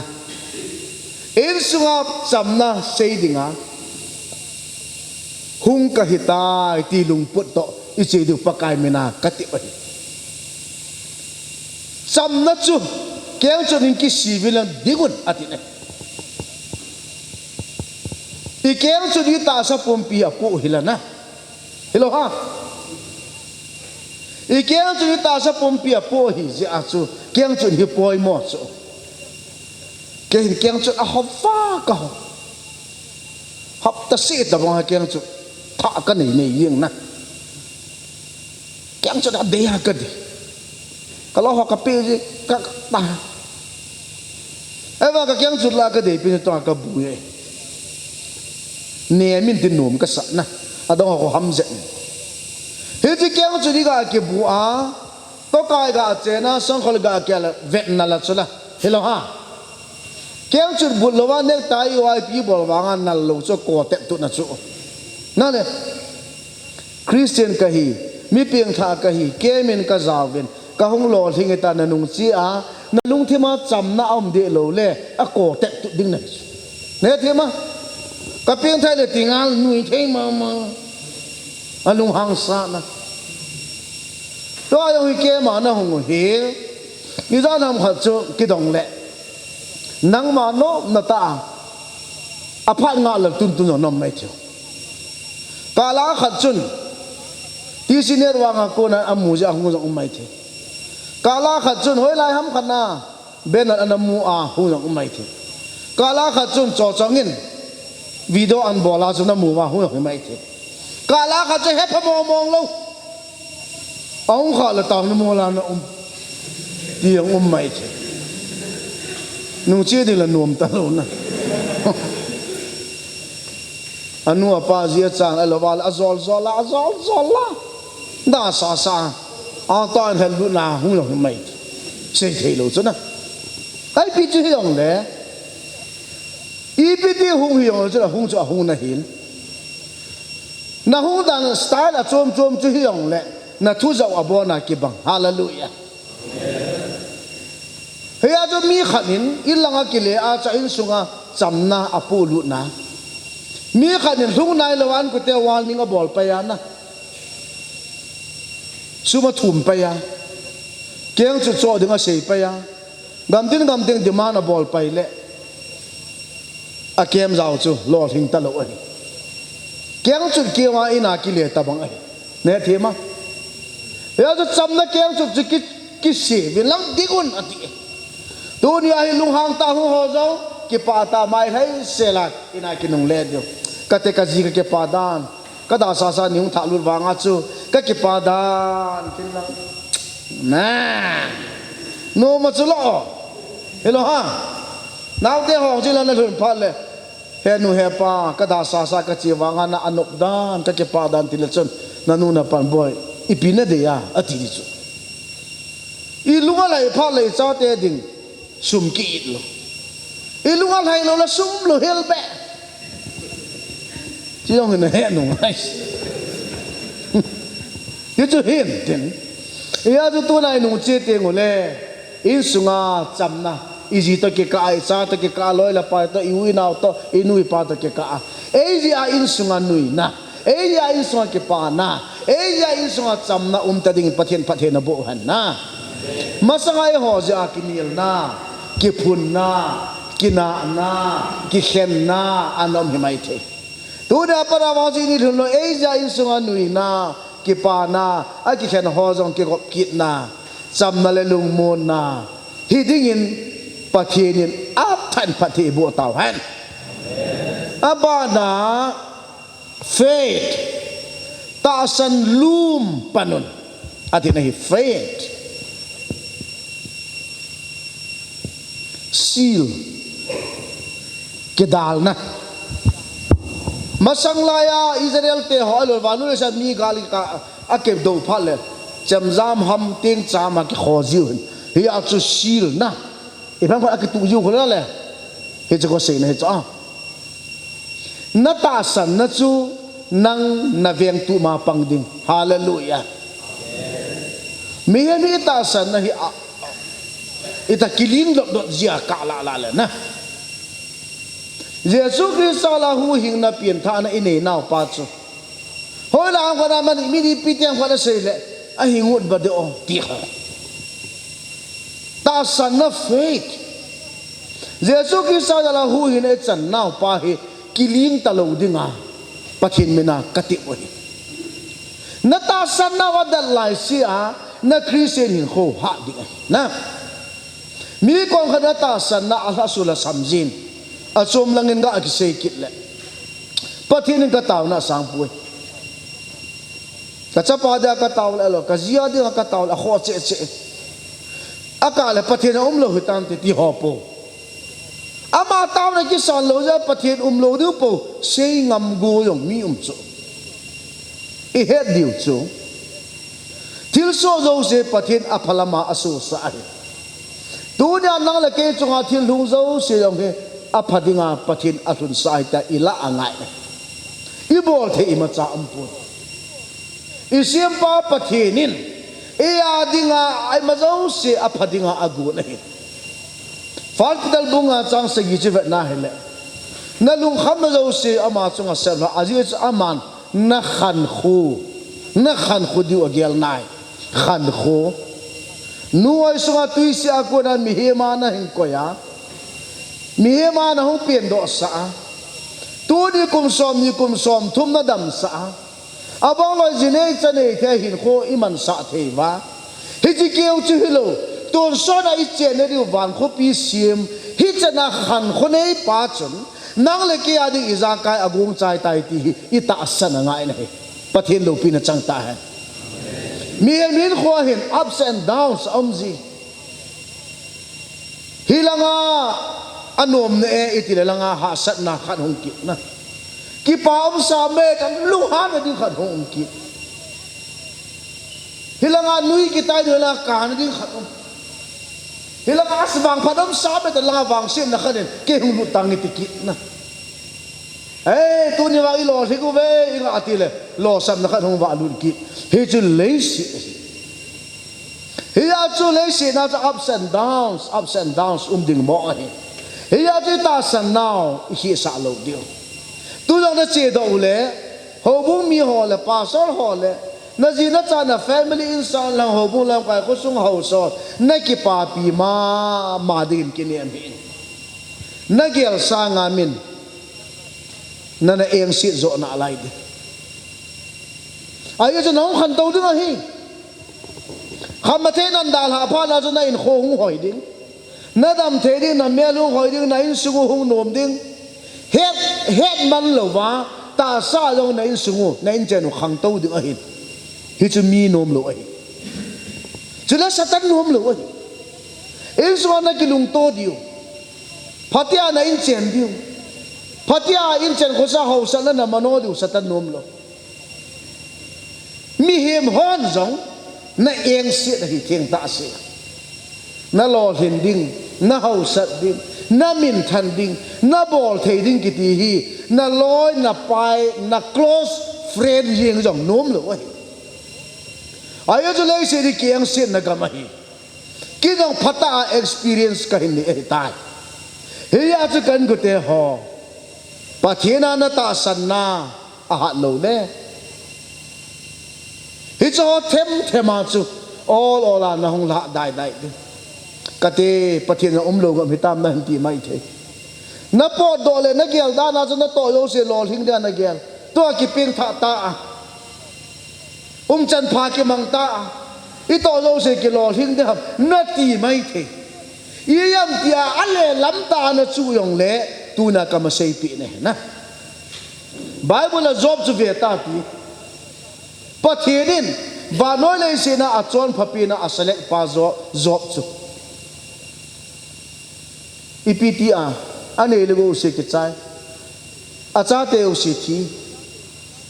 insunga chamna sei dinga hung ka hitai ti lungput toh i che diu Pakai mina ka tep ahi. Chamna chu kengchot in kisiuvin lang ding un, a ti ne. I kengchot i tahsa pumpi a poh hi la na. Hi lo ha. I kengchot i tahsa pumpi a poh hi jeh a chu kengchot hi poimo chu. Kei hin kengchot a hop va ka hop. Hapta seh tabang a kengchot thah ka nei nei jeng na. Kengchot a dei a ka dei. Ka lo ho ka pe ji ka, ka ta. Ahivang ka kengchot la ka dei pi ni tonga ka bu e. Ne min tin nom ka sa na. Adang ho ham jeng. Hiche kengchot i ga kibu a, tokai ga chena, sangkhol ga kia la, vetna la chu la. Hi lo ha. Kengchot but lou va necktie, U I P bol vanga nal lou chu ko tep tu na chu. Na le. Christian ka hi, mi pengthah ka hi, kemin ka jaovin, ka hung lolhing e ta na nung chi a, na lungthim a chamna a um deh lou le, a ko tep tu ding na hi chu. Ne thim a, ka pengthah le ti ngal nui thei mama. A lunghang sa na. Tua jong hi keima na hung u hi, ijat ham khat chu kidong le, nangma nomna tah a, aphat ngah lal tuntun jong nom mai thei u. Kala khat chun, T C Network a kona amu jeh a hung jong um mai thei. Kala khat chun, hoilai ham khat na, banner ana mu a hung jong um mai thei. Kala khat chun, chochong in, video ana bol a chun amu a hung jong um mai thei. Kala khat chun, hepha mong mong lou. Ahung kha le tang na mola na um. Ti jong um mai thei. Nung che ding la nom talou na. Anu apa jia chan, alo val, ajol jol la, ajol jol la. Da sa sa. A ta an hel lu na hung jong um mai thei. Sei thei lou chu na. Ai pi chu hi jong le. Ipi ti hung hi jong le chu la hung chu ahung na hin. Na hung dan style achom chom chu hi jong le. Na thu jao abona kibang. Hallelujah. Hia chu mi khat in, in langa kile a cha insunga chamna apolut na. Mi khat in lhung nailou an kute warning abol pai a na. Sum athum pai a. Keng chu cho ding asei pai a. Gamtin gamtin demand abol pai le. Akem jao chu lolhing talou ahi. Keng chu keu a in a kile tabang ahi. Ne thima. Hia chu chamna keng chu chu ki, kisi, vin lang digun ati. Tunia hi lunghang ta hung ho jong, kipah ta mai lhai sela, in a kinung le diu. Kate kaji ka kipah dan. Ka da sa sa ni hung thah lut vanga chu, ka kipah dan, tin lang. Na. Noma chu lo. Hello ha. Naote ho jila na lhun phat le. He nu he pa, ka da sa sa ka chi vanga na anop dan, ka kipah dan ti le chun, na nu na pan boi, ipi na dei a, ati di chu. I lunga lai phat le i chate ding, sum ki it lou. I lunga lai lou la sum lou hel be. Chi jong hin he nung ai. Hi chu hin tin. Hia chu tunai nung che teng ule. Insunga chamna, i ji toh kikah a, i cha toh kikah a, loi le pai toh, i u i nao toh, i nu i pa toh kikah a. Ei jeh a insunga nuina, ei jeh a insunga kipana, ei jeh a insunga chamna um ta dingin Pathen phatthei na boh hen na. Masanga eiho jeh a kinelna, kiphunna, kinahna, kikhenna, ana um hi mai thei. Tunia pat a vang chu i ni lhun lou, ei jeh a insunga nuina, kipana, akikhen ho jong kigop kitna, chamna le lungmonna. Hi dingin Pathen in aphat in phatthei boh tau hen. Abana faith, tahsan lum panun. Ati na hi faith. Seal. Kidalna. Masang laiya Israel te ho alol vanu le sa mi gal ka akep do phat le. Chemjam ham teng cham a kikho jiu hin. Hia chu seal na. Ipi ham khat akituh jiu khu le. Hichu khu seina hichu a. Na tahsanna chu nang na vengtup ma pang ding. Hallelujah. Mihem hi tahsanna hi a, ita kiling dot dot jia kah lah lah le na. Jesu Christa lah a huhhingna pianthahna i nei nau pa chu. Hoilang khat a man, mi ipi ti ham khat asei le, ahi ngut ba de o, ti kha. Tahsanna faith. Jesu Christa lah a huhhingna i chan nau pa hi, kiling talou dinga, Pathen mina ka tep u hi. Na tahsanna u adat lai sia, na Christian hinkho hah ding ahi. Na. Mi kong khat a tahsanna alhasu la samjin. Achom langin ga kisei kit le. Pathen in ka tauna sangpoi. Ka chapa dia ka tau le lo, ka jia dia ka tau le, akhoh cheh cheh. Akah le Pathen aum lou hitante ti ho po. Ama tauna kisan lou jeh a Pathen um lou diu po, sei ngam go jong mi um chu. I het diu chu. Thilsoh jouse Pathen apha lama asohsah ahi. Tunia nang le kei chunga thil lhung jouse jong hi apha dinga Pathen alhunsah ahi tia i lah angai. I bol thei imacha umpoi. I sempa Pathen in, eia dinga, eima jouse apha dinga agon ahi. First Peter bung nga chang sagi chu vetna hile. Na lungkhamna jouse ama chunga sem la, ajeh chu aman na khankho, na khankho diu agel nai. Khankho. Nuoi sunga tuisih a kona mihem a na hin koi a. Mihem a na hung pendoh sah a. Tuni kum som ni kum som thum na damsah a, abang loi jinei chanei thei hinkho i mansah thei uva, hiche keu chu hilou, tonsot a i chenna diu van khopi sem, hichan a khankho neipa chun nang le kei a ding ijakai agong chai tai ti hi i tahsan angai ahi. Pathen loupina chang tahen. Mihem hinkho a hin ups and downs aum ji. Hilanga anomna e iti le langa hahsatna khat hung kit na. Kipa um sa me kan lunghanna ding khat hung um kit. Hilanga nui kitai ding la kana ding khat um. Hilanga asvang phat um sa me kan langa vangsetna khat in kei hung lut tange ti kit na. Ei, tuni vang i lolhing uve, i nga ati le, lolsamna khat hung valut kit. Hichu leiset ahi. Hia chu leiset na chu ups and downs, ups and downs um ding mong ahi. Hia chu i tahsan nau i hisah lou diu. Tujong na chedoh u le, houbung mi ho le, pastor ho le, na ji na cha na family insung lang houbung lamkai khosung housa, na kipapi mama dingin kinem hih in. Na gel sanga min, na na engset joh nalai ding. Ahi chu na hung khantou ding ahi. Khamthei nan dalha phat na chu na hinkho hung hoi ding. Na dam thei ding, na mel hung hoi ding, na insung u hung nom ding. Het, het man louva, tahsa jong na insung u, na inchen u khangtou ding ahi. Hichu mi nom lou ahi. Chule Satan nom lou ahi. Insung a na kilungto diu. Phatea na inchen diu. Phatea inchen khosa hausatna na mano diu Satan nom lou. Mihem hon jong na engset ahi thengtah se. Na lolhin ding, na hausat ding, na minthan ding, na bol thei ding kiti hi, na loi, na pai, na close friend jeng jong nom lou ahi. Ahi chu leiset hi kiengsetna gam ahi. Kei jong phatah a experience kahin nei ahitai. Hia chu kan gute ho, Pathen a na tahsanna ahat lou le, hiche ho themthem a chu ol ol a na hung lah daidai ding. Kati, Pathen a umlou ngam hitam na hin ti mai thei. Na potdoh le na gel dan a chu na toh jouse lolhing ding a na gel. Tua kipeng thah ta a, umchan pha kimang ta a, i toh jouse kilolhing ding ham na ti mai thei. Ijeh ham tia ale lam tah a na chu jong le, tuna ka maseipeh na hi na. Bible a Job chu ve ta ti. Pathen in vannoi leiset a achonpha pen a aselect pa Jo-, Job chu. Ipi ti a, anei le gou jouse kichai. Achate jouse thi.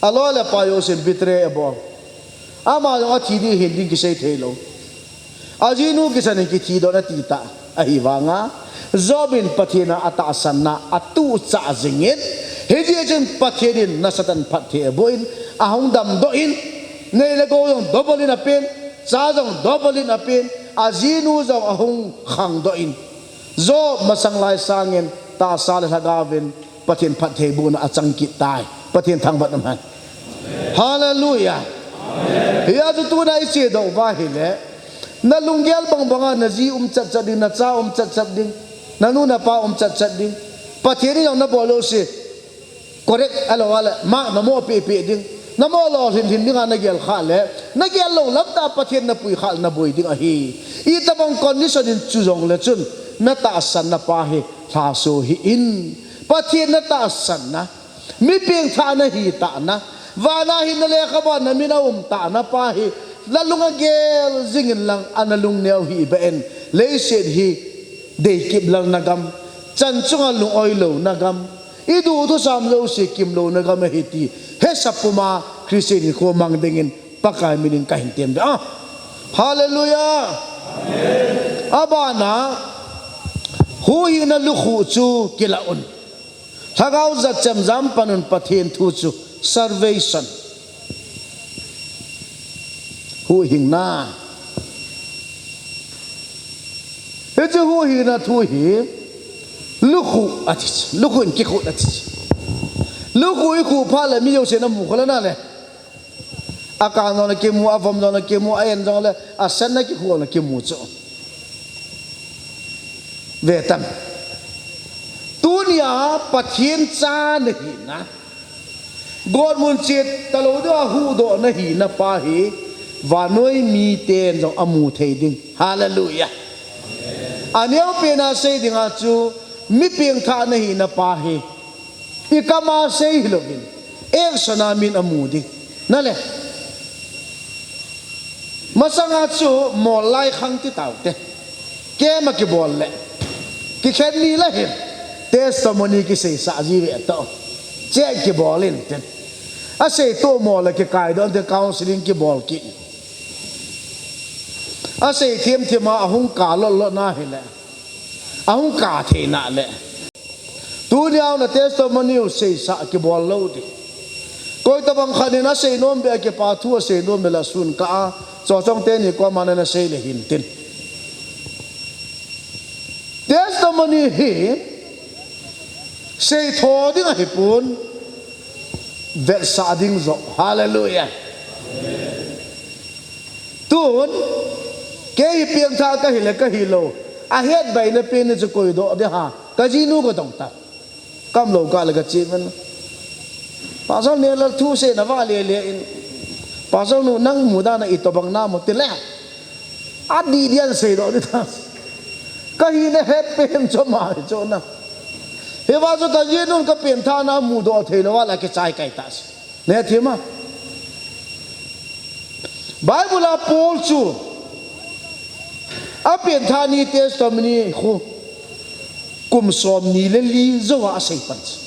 Aloi le apai jouse betray abol. Ama jong athi ding hin ding kisei thei lou. Ajinu kisan in kithi doh na ti ta. Ahivanga, Job in Pathen a atahsanna atuhchah jing in, hijeh chun Pathen in nasatah in phatthei aboh in, ahung damdoh in, nei le gou jong double in apen, cha jong double in apen, ajinu jong ahung khangdoh in. Job masang lai sangin tahsa le lhagao in Pathen phattheibohna achang kit tai. Pathen thangvah in umhen. Hallelujah. Hia chu tuna i chedoh uva ahile, na lunggel bang banga na ji um chat chat ding, na cha um chat chat ding, na nu na pa um chat chat ding. Pathen in jong na bol jouse correct alou a le, mark na mo peh peh ding. Na mo lolhin hin ding a na gel khah le, na gel lou lam tah a Pathen na pui khah le na boi ding ahi. Itobang condition in chu jong le chun, na tahsanna pa hi lhaso hih in. Pathen na tahsanna, mi pengthah na hi tah na, vana hin na lekhabu a na min aum tah na pa hi, na lung agel jing in lang ana lungneo hih beh in. Leiset hi deikip lal na gam, chan chunga lung-oi lou na gam, i duh thusam jouse kim lou na gam ahi ti hesa puma Christian hinkho mang ding in Pakai min in kahin tem ding a. Hallelujah. Abana, huhhingna lukhuh chu kilah un. Lhagao jat chemjam pan un, Pathen thu chu salvation. Huhhingna. Hiche huhhingna thu hi lukhuh ati chu. Lukhuh in kikhuh ati chu. Lukhuh i khuh phat le mi jouse na mu kha le na le. Akan jong na kimu, avom jong na kimu, a-en jong le, asan na kikhuh na kimu chu. Ve tan. Tuni Pathen cha nahina, gotmun chet talou deuh a huhdoh nahina pa hi vannoi miten jong amu thei ding. Hallelujah. Aneopen a sei dinga chu, mi pengthah nahina pa hi ikam a sei hilouvin, action a min amu ding. Nale, masanga chu mol lai khang ti taute. Camp a kibol le, kikhen ni le hin, testimony kiseisah ji ve tao. Che kibol intin, asei to mol le kikaidoh intin, counseling kibol kit. Asei themthem a ahung ka lotlot na hile, ahung ka thei nale, tunia na testimony u seisah kibol lou ding. Koi tobang khat in asei nom beh a kipa thu asei nom beh le, sun kah a Chochong teni koma nasei le hintin, testimony hi seitho ding ahipon, vetsah ding joh. Hallelujah. Tun, kei hi pengthah kahile kahilou, ahet baina pen ni chu koidoh ding ham, kajinu kadong ta. Kamlou kah le kache men, Pastor Nehlal thu seina vale le in, Pastor nu nang mudan a itobang nam u tile, adih dih in seidoh ding ta. Kahina het pen chu ama hi chu na. Hiva chu kajinun kapengthahna mudoh theilou a la kichai kai ta. Nethima, Bible a Paul chu apengthah ni testimony khu kum somni le li jouva asei pan chu.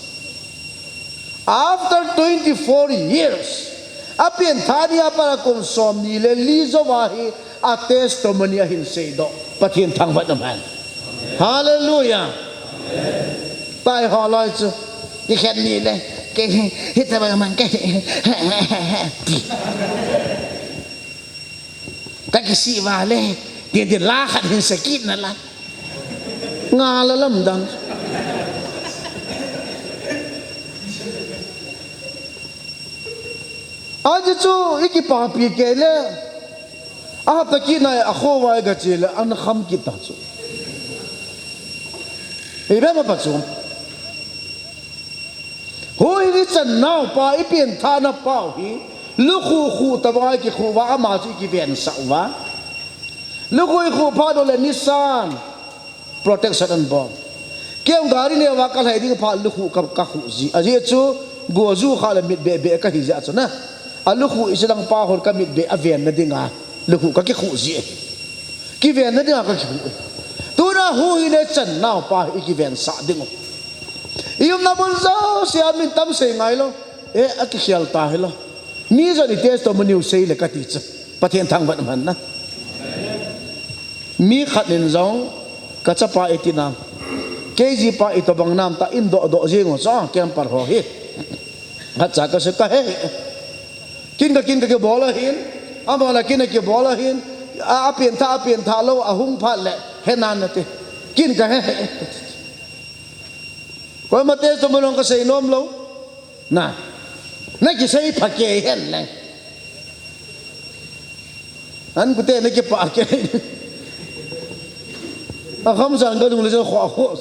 After twenty-four years, apengthah ni a pat a kum somni le li jouva hi a testimony ahin seidoh. Pathen thangvah in umhen. Hallelujah. Tua hi holoi chu, kikhen ni le, kei hi, hitobang man kei hi, kakisih vale, tin tin la khat hin sakit na la. Nga la lamdang. Ajeh chu ikipapi kei le, ahapta kit na a khovah a gache le, ana kham kit ta chu. Ipi ham pachum. Huhhing ichan naupa, ipengthahna pau hi, lukhuh khuh tobang a ikikhuh uva, ama chu ikivensah uva. Lukhuh ikhuh phat uleh nisan protection anabol. Kei jong gari neo a kalhai ding phat lukhuh ka, kakhuh ji. Ajeh chu, goju kha le mit behbeh kahi jeh a chu na. Alukhuh ichilang pa hon kamit beh avenna dinga lukhuh kakikhuh ji ahi. Kivenna dinga kakikhuh ahi. Tuna huhhing ichan naupa hi ikivensah ding u. Iumna mun jousea min tam sei ngailou. Eh, akikhel ta hilou. Mi jong i testimony u sei le kati chu, Pathen thangvah in umhen na. Mi khat in jong, kachapa iti nam, kei jipa itobang nam ta in dohdoh jeng u chu, camper ho hi. Khatcha kasei kahe. Kin ka, kin kakibol ahin, amahon kin akibol ahin, a, apengthah, apengthah lou, ahung phat le, he nan nate. Kin kahe. Koima testimony jong kasei nom lou. Na, nakisei pha kei hen lang. An kute nakipah kei. Akham san kalung le jong khoh khoh.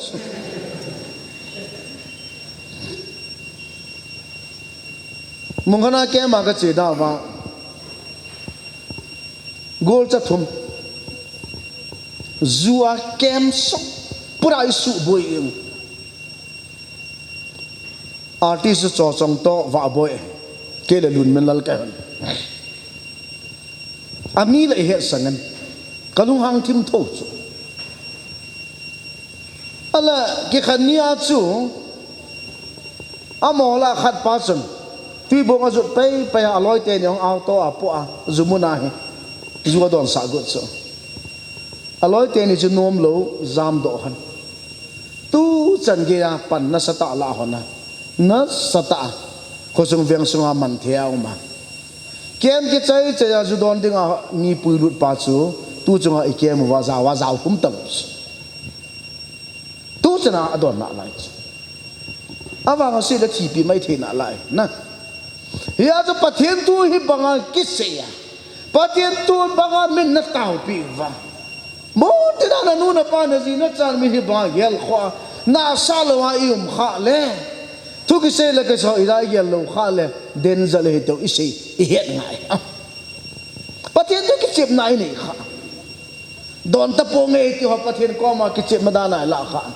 Mungkhat a camp a kache dauva, golcha thum, ju a camp sung pura isuhboi in. Artist chu Chochong toh Vahboi, kei le Lunminlal kahi. Ami la ihet sangin, kalunghang thim tho chu. Ala kikhen ni a chu, amol a khat pa chun, Tuibong ajot peipei a, aloi teni hung auto a poh a, ju mun a hi, ju adonsah got chu. Aloi teni chu nomlou, jamdoh hon. Tuchan gei a pan nasatah lah hon a, nasatah a, khosung veng sunga manthei a um a. Camp kichai chai a ju don dinga mi puilut pa chu, tu chunga icamp uva jao a, jao khum talou chu. Tuchan a adon nalai chu. Avang asei le thipi mai thei nalai na. Hia chu Pathen thu hibanga kisei a, Pathen thu banga min nataopi uva, mun tina nanu napa naji nachan min hibanga gelkhoh a, Nasa lou a i um khah le, thu kisei le kisei ho i la i gel lou khah le, danger le hi tiu i sei, i het ngai. Pathen thu kichepna i nei khah. Don taponge ti ho Pathen koma kichepna dan a i lah khah.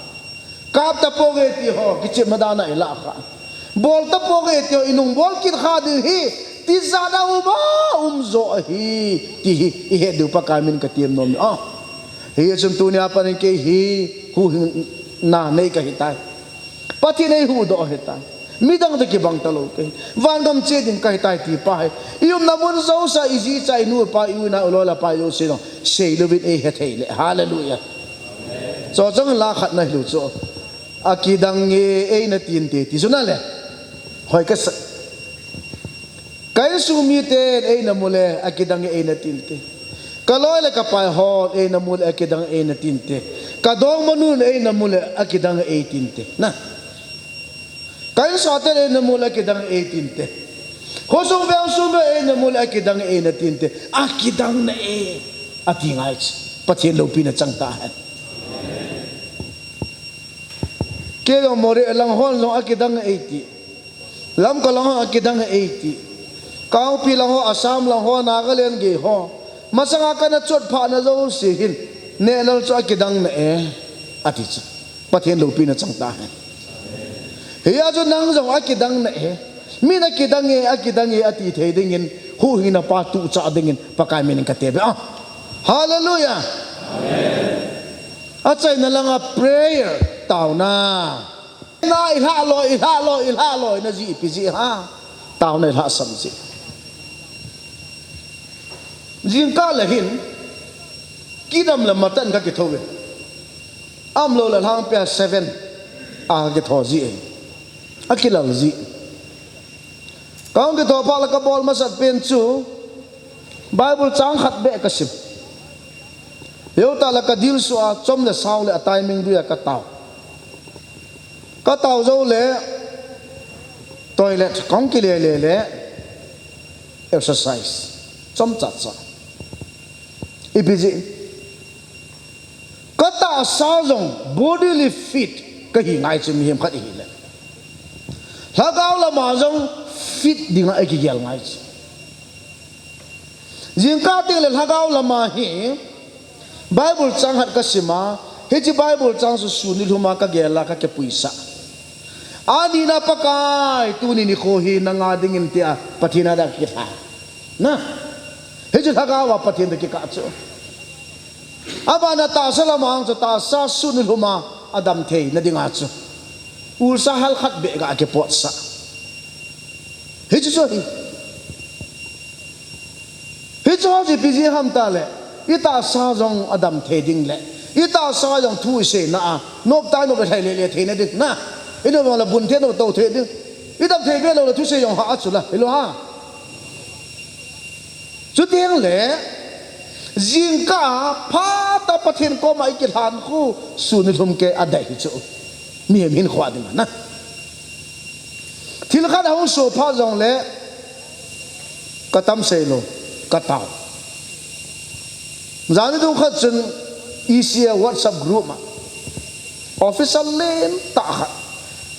Kap taponge ti ho kichepna dan a i lah khah. Bol taponge ti ho i nung bol kit kha ding hi, tijat a um a, um jo ahi, ti hi i het diu Pakai min ka tem nom e. Hichun tunia pat in kei hi huhhingna nei ka hitai. Pathen in ei huhdoh ahitai. Midang toh kibang talou kei. Vangam che ding ka hitai ti pa hi. I umna mun jouse a, i ji i cha, i nu i pa, i u i nao, i loi i pa jouse jong seilouvin ei hethei le. Hallelujah. Chuche chang la khat na hilou chu. Akidang e eina tin te ti chu na le. Hoi ka sa. Ka insung miten eina mu le akidang e eina tin te. Ka loi le ka pai hon eina mu le akidang e eina tin te. Ka dongmanun eina mu le akidang e ei tin te. Na. Ka insaten eina mu le akidang e ei tin te. Khosung vengsung eina mu le akidang e eina tin te. Akidang na e. Ati ngai chu. Pathen loupina chang tahen. Kei jong Moreh lang hon jong akidang e ei ti. Lamka lang ho akidang e ei ti. Kangpokpi lang ho, Assam lang ho, Nagaland gei ho. Masanga kana chotphah na jouse hin. Nehlal chu akidang na e. Ati chu. Pathen loupina chang tahen. Hia chu nang jong akidang na e. Min akidang e, akidang e, ati thei dingin. Huhhingna pa tuchah dingin. Pakai min in ka tep e. Hallelujah. Achaina langa prayer. Taona. Na i lha loi, i lha loi, i lha loi, na ji ipi ji ham. Taona i lhasam ji. Jingkah le hin, kidam le matan ka kithou ve. Umlou le lhangpia seven. A ka kithou ji e. Akilal ji. Ka hung kithou phat le ka bol masat pen chu, Bible chang khat beh ka sim. Heuta le ka dilsu a chom le sao le a timing dui a ka tao. Ka tao jou le toilet ka hung kile le le exercise. Chomcha cha. Ipi ji. Ka tahsa jong bodily fit ka hi ngai chu mihem khat i hi le. Lhagao lama jong fit dinga i kigel ngai chu. Jingkah teng le lhagao lama hi Bible chang khat ka sim a, hiche Bible chang chu sun nilhum a ka gel a ka kipuisah. Ani na Pakai, tuni nikho hi nanga dingin tia Pathen a dia kikah. Na. Hiche lhagao a Pathen toh kikah chu. Abana tahsa lama hung chu tahsa sun nilhum a adam theina dinga chu. Ulsa hal khat beh ga kipotsah. Hichu chu hi. Hichu chu ipi ji ham tile. I tahsa jong adam thei ding le. I tahsa jong thu i seina a. Nop tai nop le thei le le theina ding na. I nop le bun thei nop tou thei ding. I dam thei be lou le thusei jong ha a chu la. Hilou ham. Chuteng le, jingkah phat a Pathen koma i kilhan khu, sun nilhum kei a dai hi chu. Mihem hinkho a dinga na. Thil khat ahung soh phat jong le, ka tam sei lou, ka tao. Jani dung khat chun E C A WhatsApp group a. Officer len tah khat.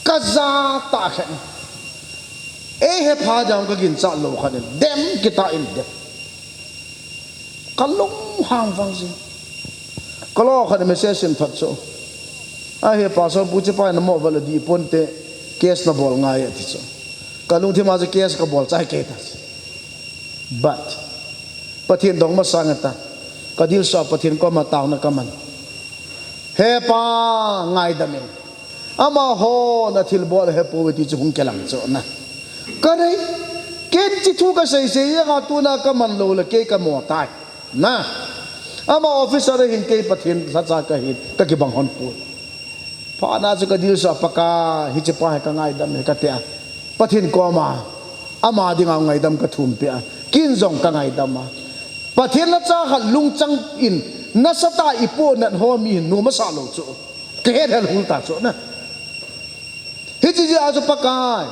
Ka ja tah khat. Ei hepha jong ka ginchat lou khat in. Dem kita in dem. Ka lunghang vang jing. Ka lo khat in message in thot chu. A he pastor pu chi pa in mo val di ponte case na bol ngai ati chu. Ka lungthim a chu case ka bol chai kei ta. But Pathen dong masang ta. Ka dilsa Pathen koma taona ka man. He pa ngaidam in. Amaho na thilbol he po ti chu hung kilang chu na. Ka nei. Ken chi thu ka sei sei jeng a tuna ka man lou le kei ka mo tai. Na. Ama officer hin kei Pathen lhacha ka hin ka kibang hon poi. Phat na chu ka dilsa Pakai, hiche pa hi ka ngaidam e ka tia. Pathen koma, ama dinga ngaidam ka thum peh a. Kin jong ka ngaidam a. Pathen lhacha khat lungchang in, nasatah a i ponat ho mi hin nom asa lou chu. Ka het hel hul ta chu na. Hiche jeh a chu Pakai.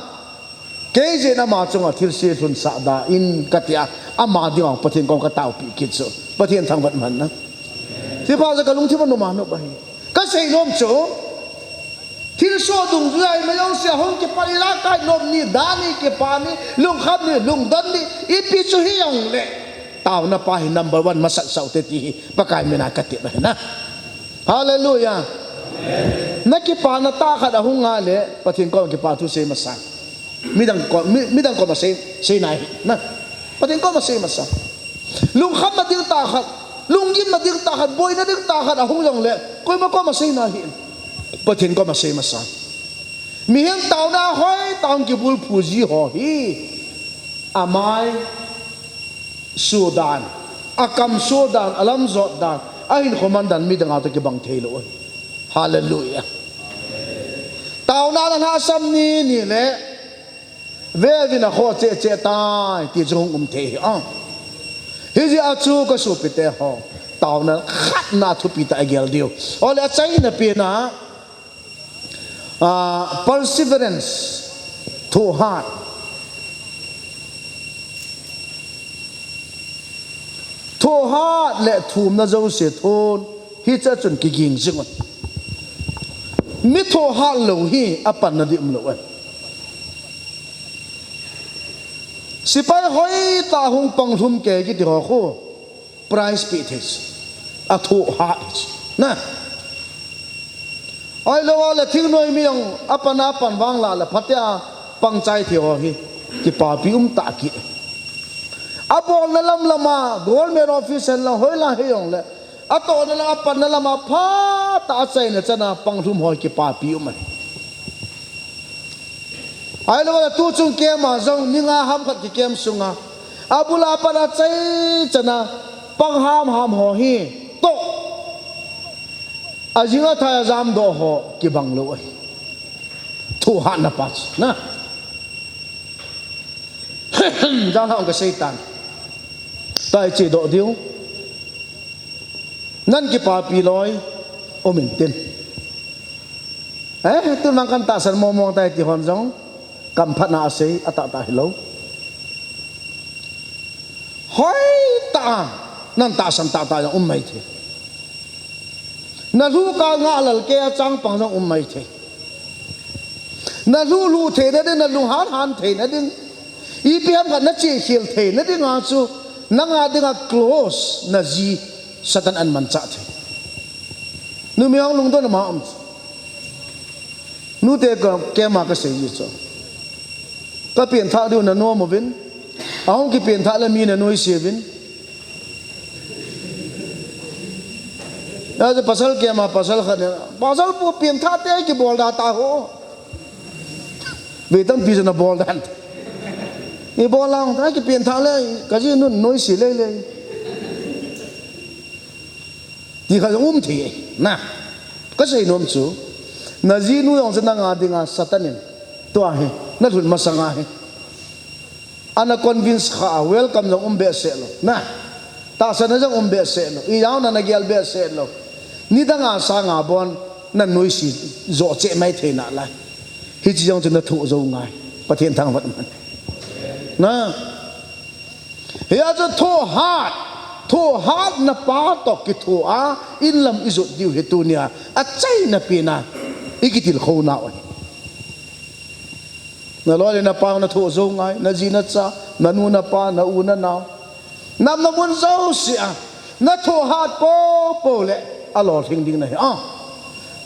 Kei jeh in ama chunga thilse lhunsah da in ka tia, ama dinga Pathen koma ka taopi kit chu. Pathen thangvah man na. Hiche pa chu ka lungthim a noma nop ahi. Ka sei nom chu. Thilsoh dungjuia imajouse ahung kipan, ilakai nom ni, da ni, kipa ni, lungkham ni, lungdon ni, ipi chu hijongle, taona pa hi number one masat sau te ti hi Pakai mina katep ahi na. Hallelujah. Na kipana tah khat ahung a le, Pathen koma kipa thu sei masang. Midang ko, mi, midang koma sei, sei nai hi na. Pathen koma sei masang. Lungkhamna ding tah khat, lunggimna ding tah khat, boina ding tah khat ahung jongle, koima koma sei nai hi. Pathen koma sei masang. Mihem taona hoitah a kibulphu ji ho hi, amai soh dan, akam soh dan, alam jot dan, ahinkho man dan midang a toh kibang thei lou ahi. Hallelujah. Taona na lhasam ni, ni le, ve uvin akhoh cheh cheh tai, ti chu hung um thei hi a. Hijeh a chu kasopite ho, taona khatna thupi tah a igel diu. Ole, achaina pen a, ah, perseverance, thohhat. Thohhat le thumna jouse thon, hiche chun kiging jing un. Mi thohhat lou hi apanna ding umlou ahi. Sepai hoitah hung panglhum kei kiti ho khu, prize pe thei chu, athohhat chu, na. Ahilou le thingnoi mi jong apan apan vang lah le phatea pangchai thei ho hi kipapi um tah kit. Abolna lam lam a, government office hen lang hoilang hijongle, atohna lam, apanna lam a phatah a achaina chan a panglhum ho kipapi um ahi. Ahilou le tuchung camp a jong ni nga ham khat ki camp sunga, abul a pat a achaina chan a pang hamham ho hi toh, ajing athai a jamdoh ho kibang lou ahi. Thohhatna pa chu, na. Janlhah hung kasei tan. Tua iche doh diu. Nan kipapi loi um intin. Eh, tun vang kan tahsan mong mong tai ti hon jong, kamphatna a asei, atahtah hilou. Hoitah a nan tahsan tahtah jong um maithei. Na lhuh kah ngah lal kei a changpang jong um maithei. Na lhuh lhuh theina ding, na lunghan han theina ding, ipi ham khat na chihkhel theina ding a chu, nanga dinga close na ji Satan ahin manchah thei. Numei hung lungdon ama um chu. Nute ka, keima kasei ji chu. Ka penthah diu na nom uvin. Ahung kipenthah le mi na noise uvin. Achu pasal keima pasal khat in, pasal pu penthah te kibol da ta ho. Ve tampi chu na bol dan. Ibol lang, ta kipenthah le, ka jinun noise lele. Ti kha jong um thei e, na. Kasei nom chu, na jinu jong chu nanga dinga Satan in, tua hi, na lhun masanga hi, ana convince kha a, welcome jong um behseh lou, na. Tahsanna jong um behseh lou, ijaona na gel behseh lou. Nidanga sanga bon, na noise jo cheh mai thei nalai. Hiche jong chu na thoh jou ngai, Pathen thangvah in. Na. Hia chu thohhat, thohhatna pa toh kithoa, inlam ijot diu hi tunia, achaina pena, ikitilkhouna u ahi. Na loi le na pau na thoh jou ngai, na ji na cha, na nu na pa, na u na nao. Nam na mun jousea, na thohhat poupou le, alolhing ding nahi. Ah.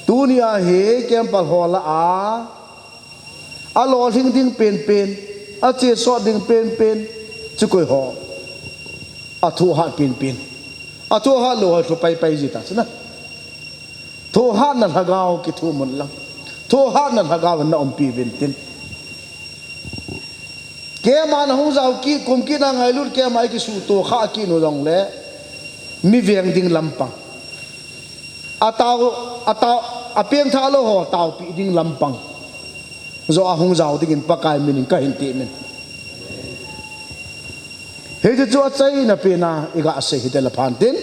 Tunia hi, kempal ho lah a, alolhing ding penpen, achesot ding penpen, chu koi ho. Athohhat penpen. Athohhat lou ho chu paipai ji ta chu na. Thohhatna lhagao kithum un lang. Thohhatna lhagao na umpi uvin tin. Keima na hung jao kit, kum kit na ngailut keima ikisuto kha kit u jongle. Mi veng ding lampang. Atao, atao, apengthah lou ho taopi ding lampang. Jo ahung jao dingin Pakai minin kahin temin. Hiche chu achaina pena iga sei hite le phan tin.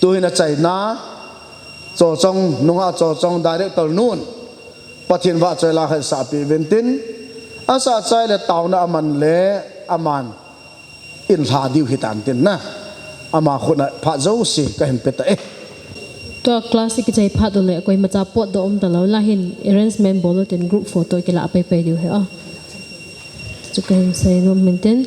Tuhin achaina, Chochong, nunga Chochong director nun. Pathen vahchoi la khat sahpeh uvin tin. Asah chai le taona aman le aman. In lha diu hitan tin na. Ama khut a phat jouse kahin pe ta e. Tua class i kichai phat u le koimacha potdoh um talou, lahin arrangement bol u tin group photo kila paipai diu ahi. Chu kahin seinom in tin.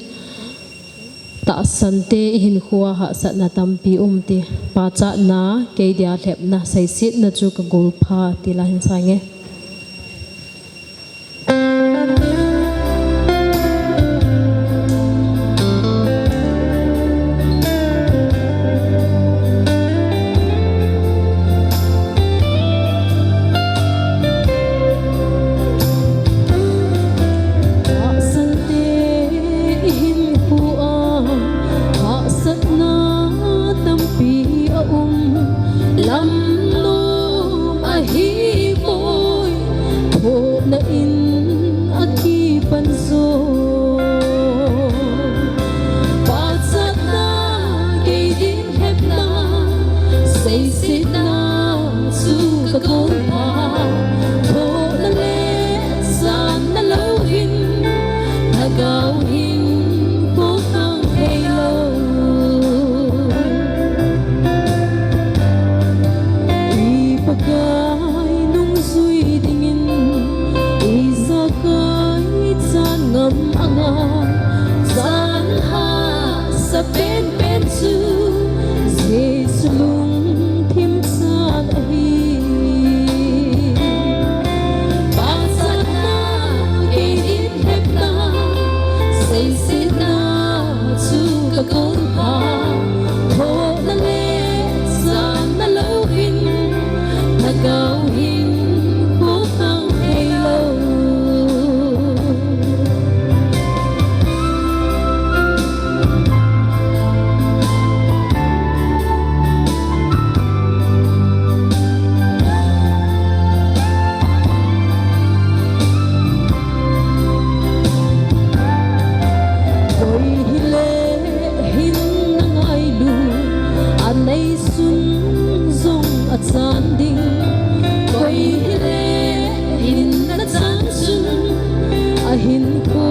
Tahsante i hinkhoa hahsatna tampi um ti. Pachatna, kei dia lhepna, seisetna chu ka gol pha ti la hin sa nge. Tahsante i hinkhoa hahsatna tampi a um, lam nom ahi poi, thohna in a kipan jo. Pachatna, kei din lhepna, seisetna chu ka gol pha, thohna le sanna lou hin, lhagao hin phukhang thei lou. I Pakai nungjui dingin, ijakai chan ngam anga, chan hahsa penpen chu Jesu lungthim chan ahi. Pachatna, kei din lhepna, seisetna chu ka gol pha, thohna le sanna lou hin, lhagao hin phukhang thei lou. Koi hile hin na ngailut, anei sun jong achan ding. Koi hile hin na chan chun, ahinkho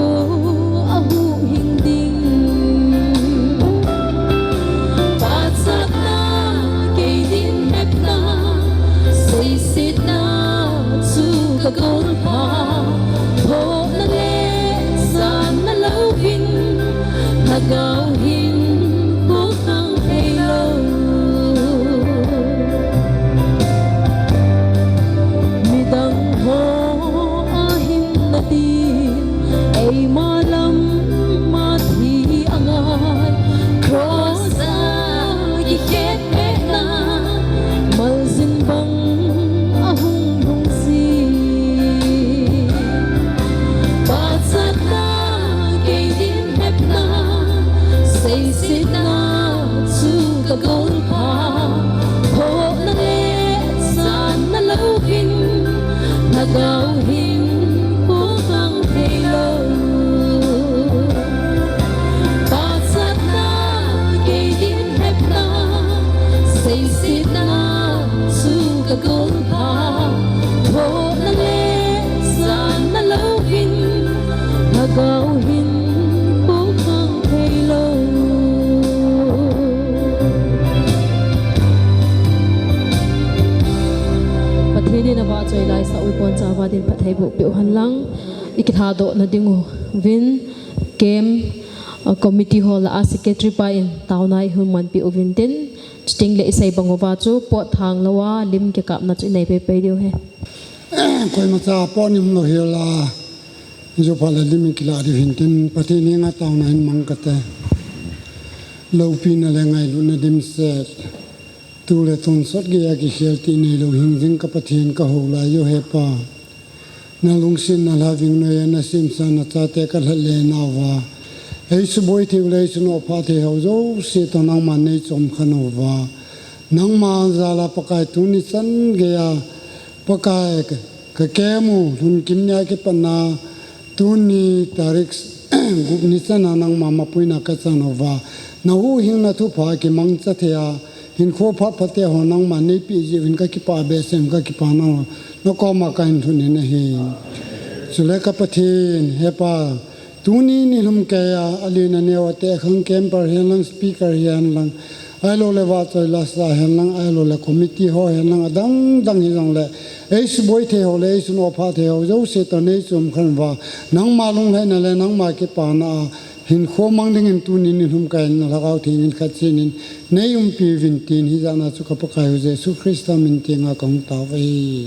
ahuhhing ding. Pachatna, kei din lhepna, seisetna chu ka gol pha, thohna le sanna lou hin, lhagao hin phukhang thei lou. Midang ho ahinna din, eima lam a thi angai, cross a kikhetpehna, maljin bang ahung lhungji. Pachatna, kei din lhepna, seisetna chu ka gol pha, thohna le sanna lou hin, lhagao hin phukhang thei lou. Pachatna, kei din lhepna, seisetna chu ka gol pha, thohna le sanna lou hin, lhagao hin phukhang thei lou. Pathen in avahchoi laisah u, ibonchauva din phatthei boh peh u hen lang. I kilhadoh na ding uvin, camp, uh, committee hall a secretary pa in taona i hung manpeh uvin tin, chuteng le i sei bang uva chu pot thang lou a lim kikapna chu i nei paipai diu ahi. Koimacha pot nim lou hiu la, i ju phat le lim i kila diu hin tin, Pathen henga taona hin mang kate. Loupina le ngailutna dimset, tu le tonsot geiya kikhel tih neilou hing jing ka Pathen ka hou lai u he Pa. Na lungsetna lhaving noiya na semsa na chate ka lhat le nauva, ei suboi thei u le ei sunoh phah thei ho jouse toh nangman nei chomkhen uva, nangma jal a Pakai tuni chan geiya Pakai ka, ka camp u lhun kim nia kipatna tuni tarik gup ni chan a nangma mapuina ka chan uva, na huhhingna thupha kimangcha thei a, hinkho phat phat te ho nangman nei peh jeh uvin ka kipah behseh in ka kipah nau, na koma ka hin lhun in ahi. Chule ka Pathen, he Pa, tuni nilhum keiya, alen aneo a te khang camper hihen lang, speaker hihen lang, Ahilou le vahchoi lasa hen lang, ahilou le committee ho hen lang, adang dang hijongle, eisuboi thei ho le eisunopha thei ho jouse toh neichom khen uva, nangma lunglhaina le nangma kipana a hinkho mang dingin tunin nilhum kaina Lhagao Theng in khat cheh in neiumpi uvin tin hijat na chu ka Pakai u Jesu Christa min tenga kahung tao ahi.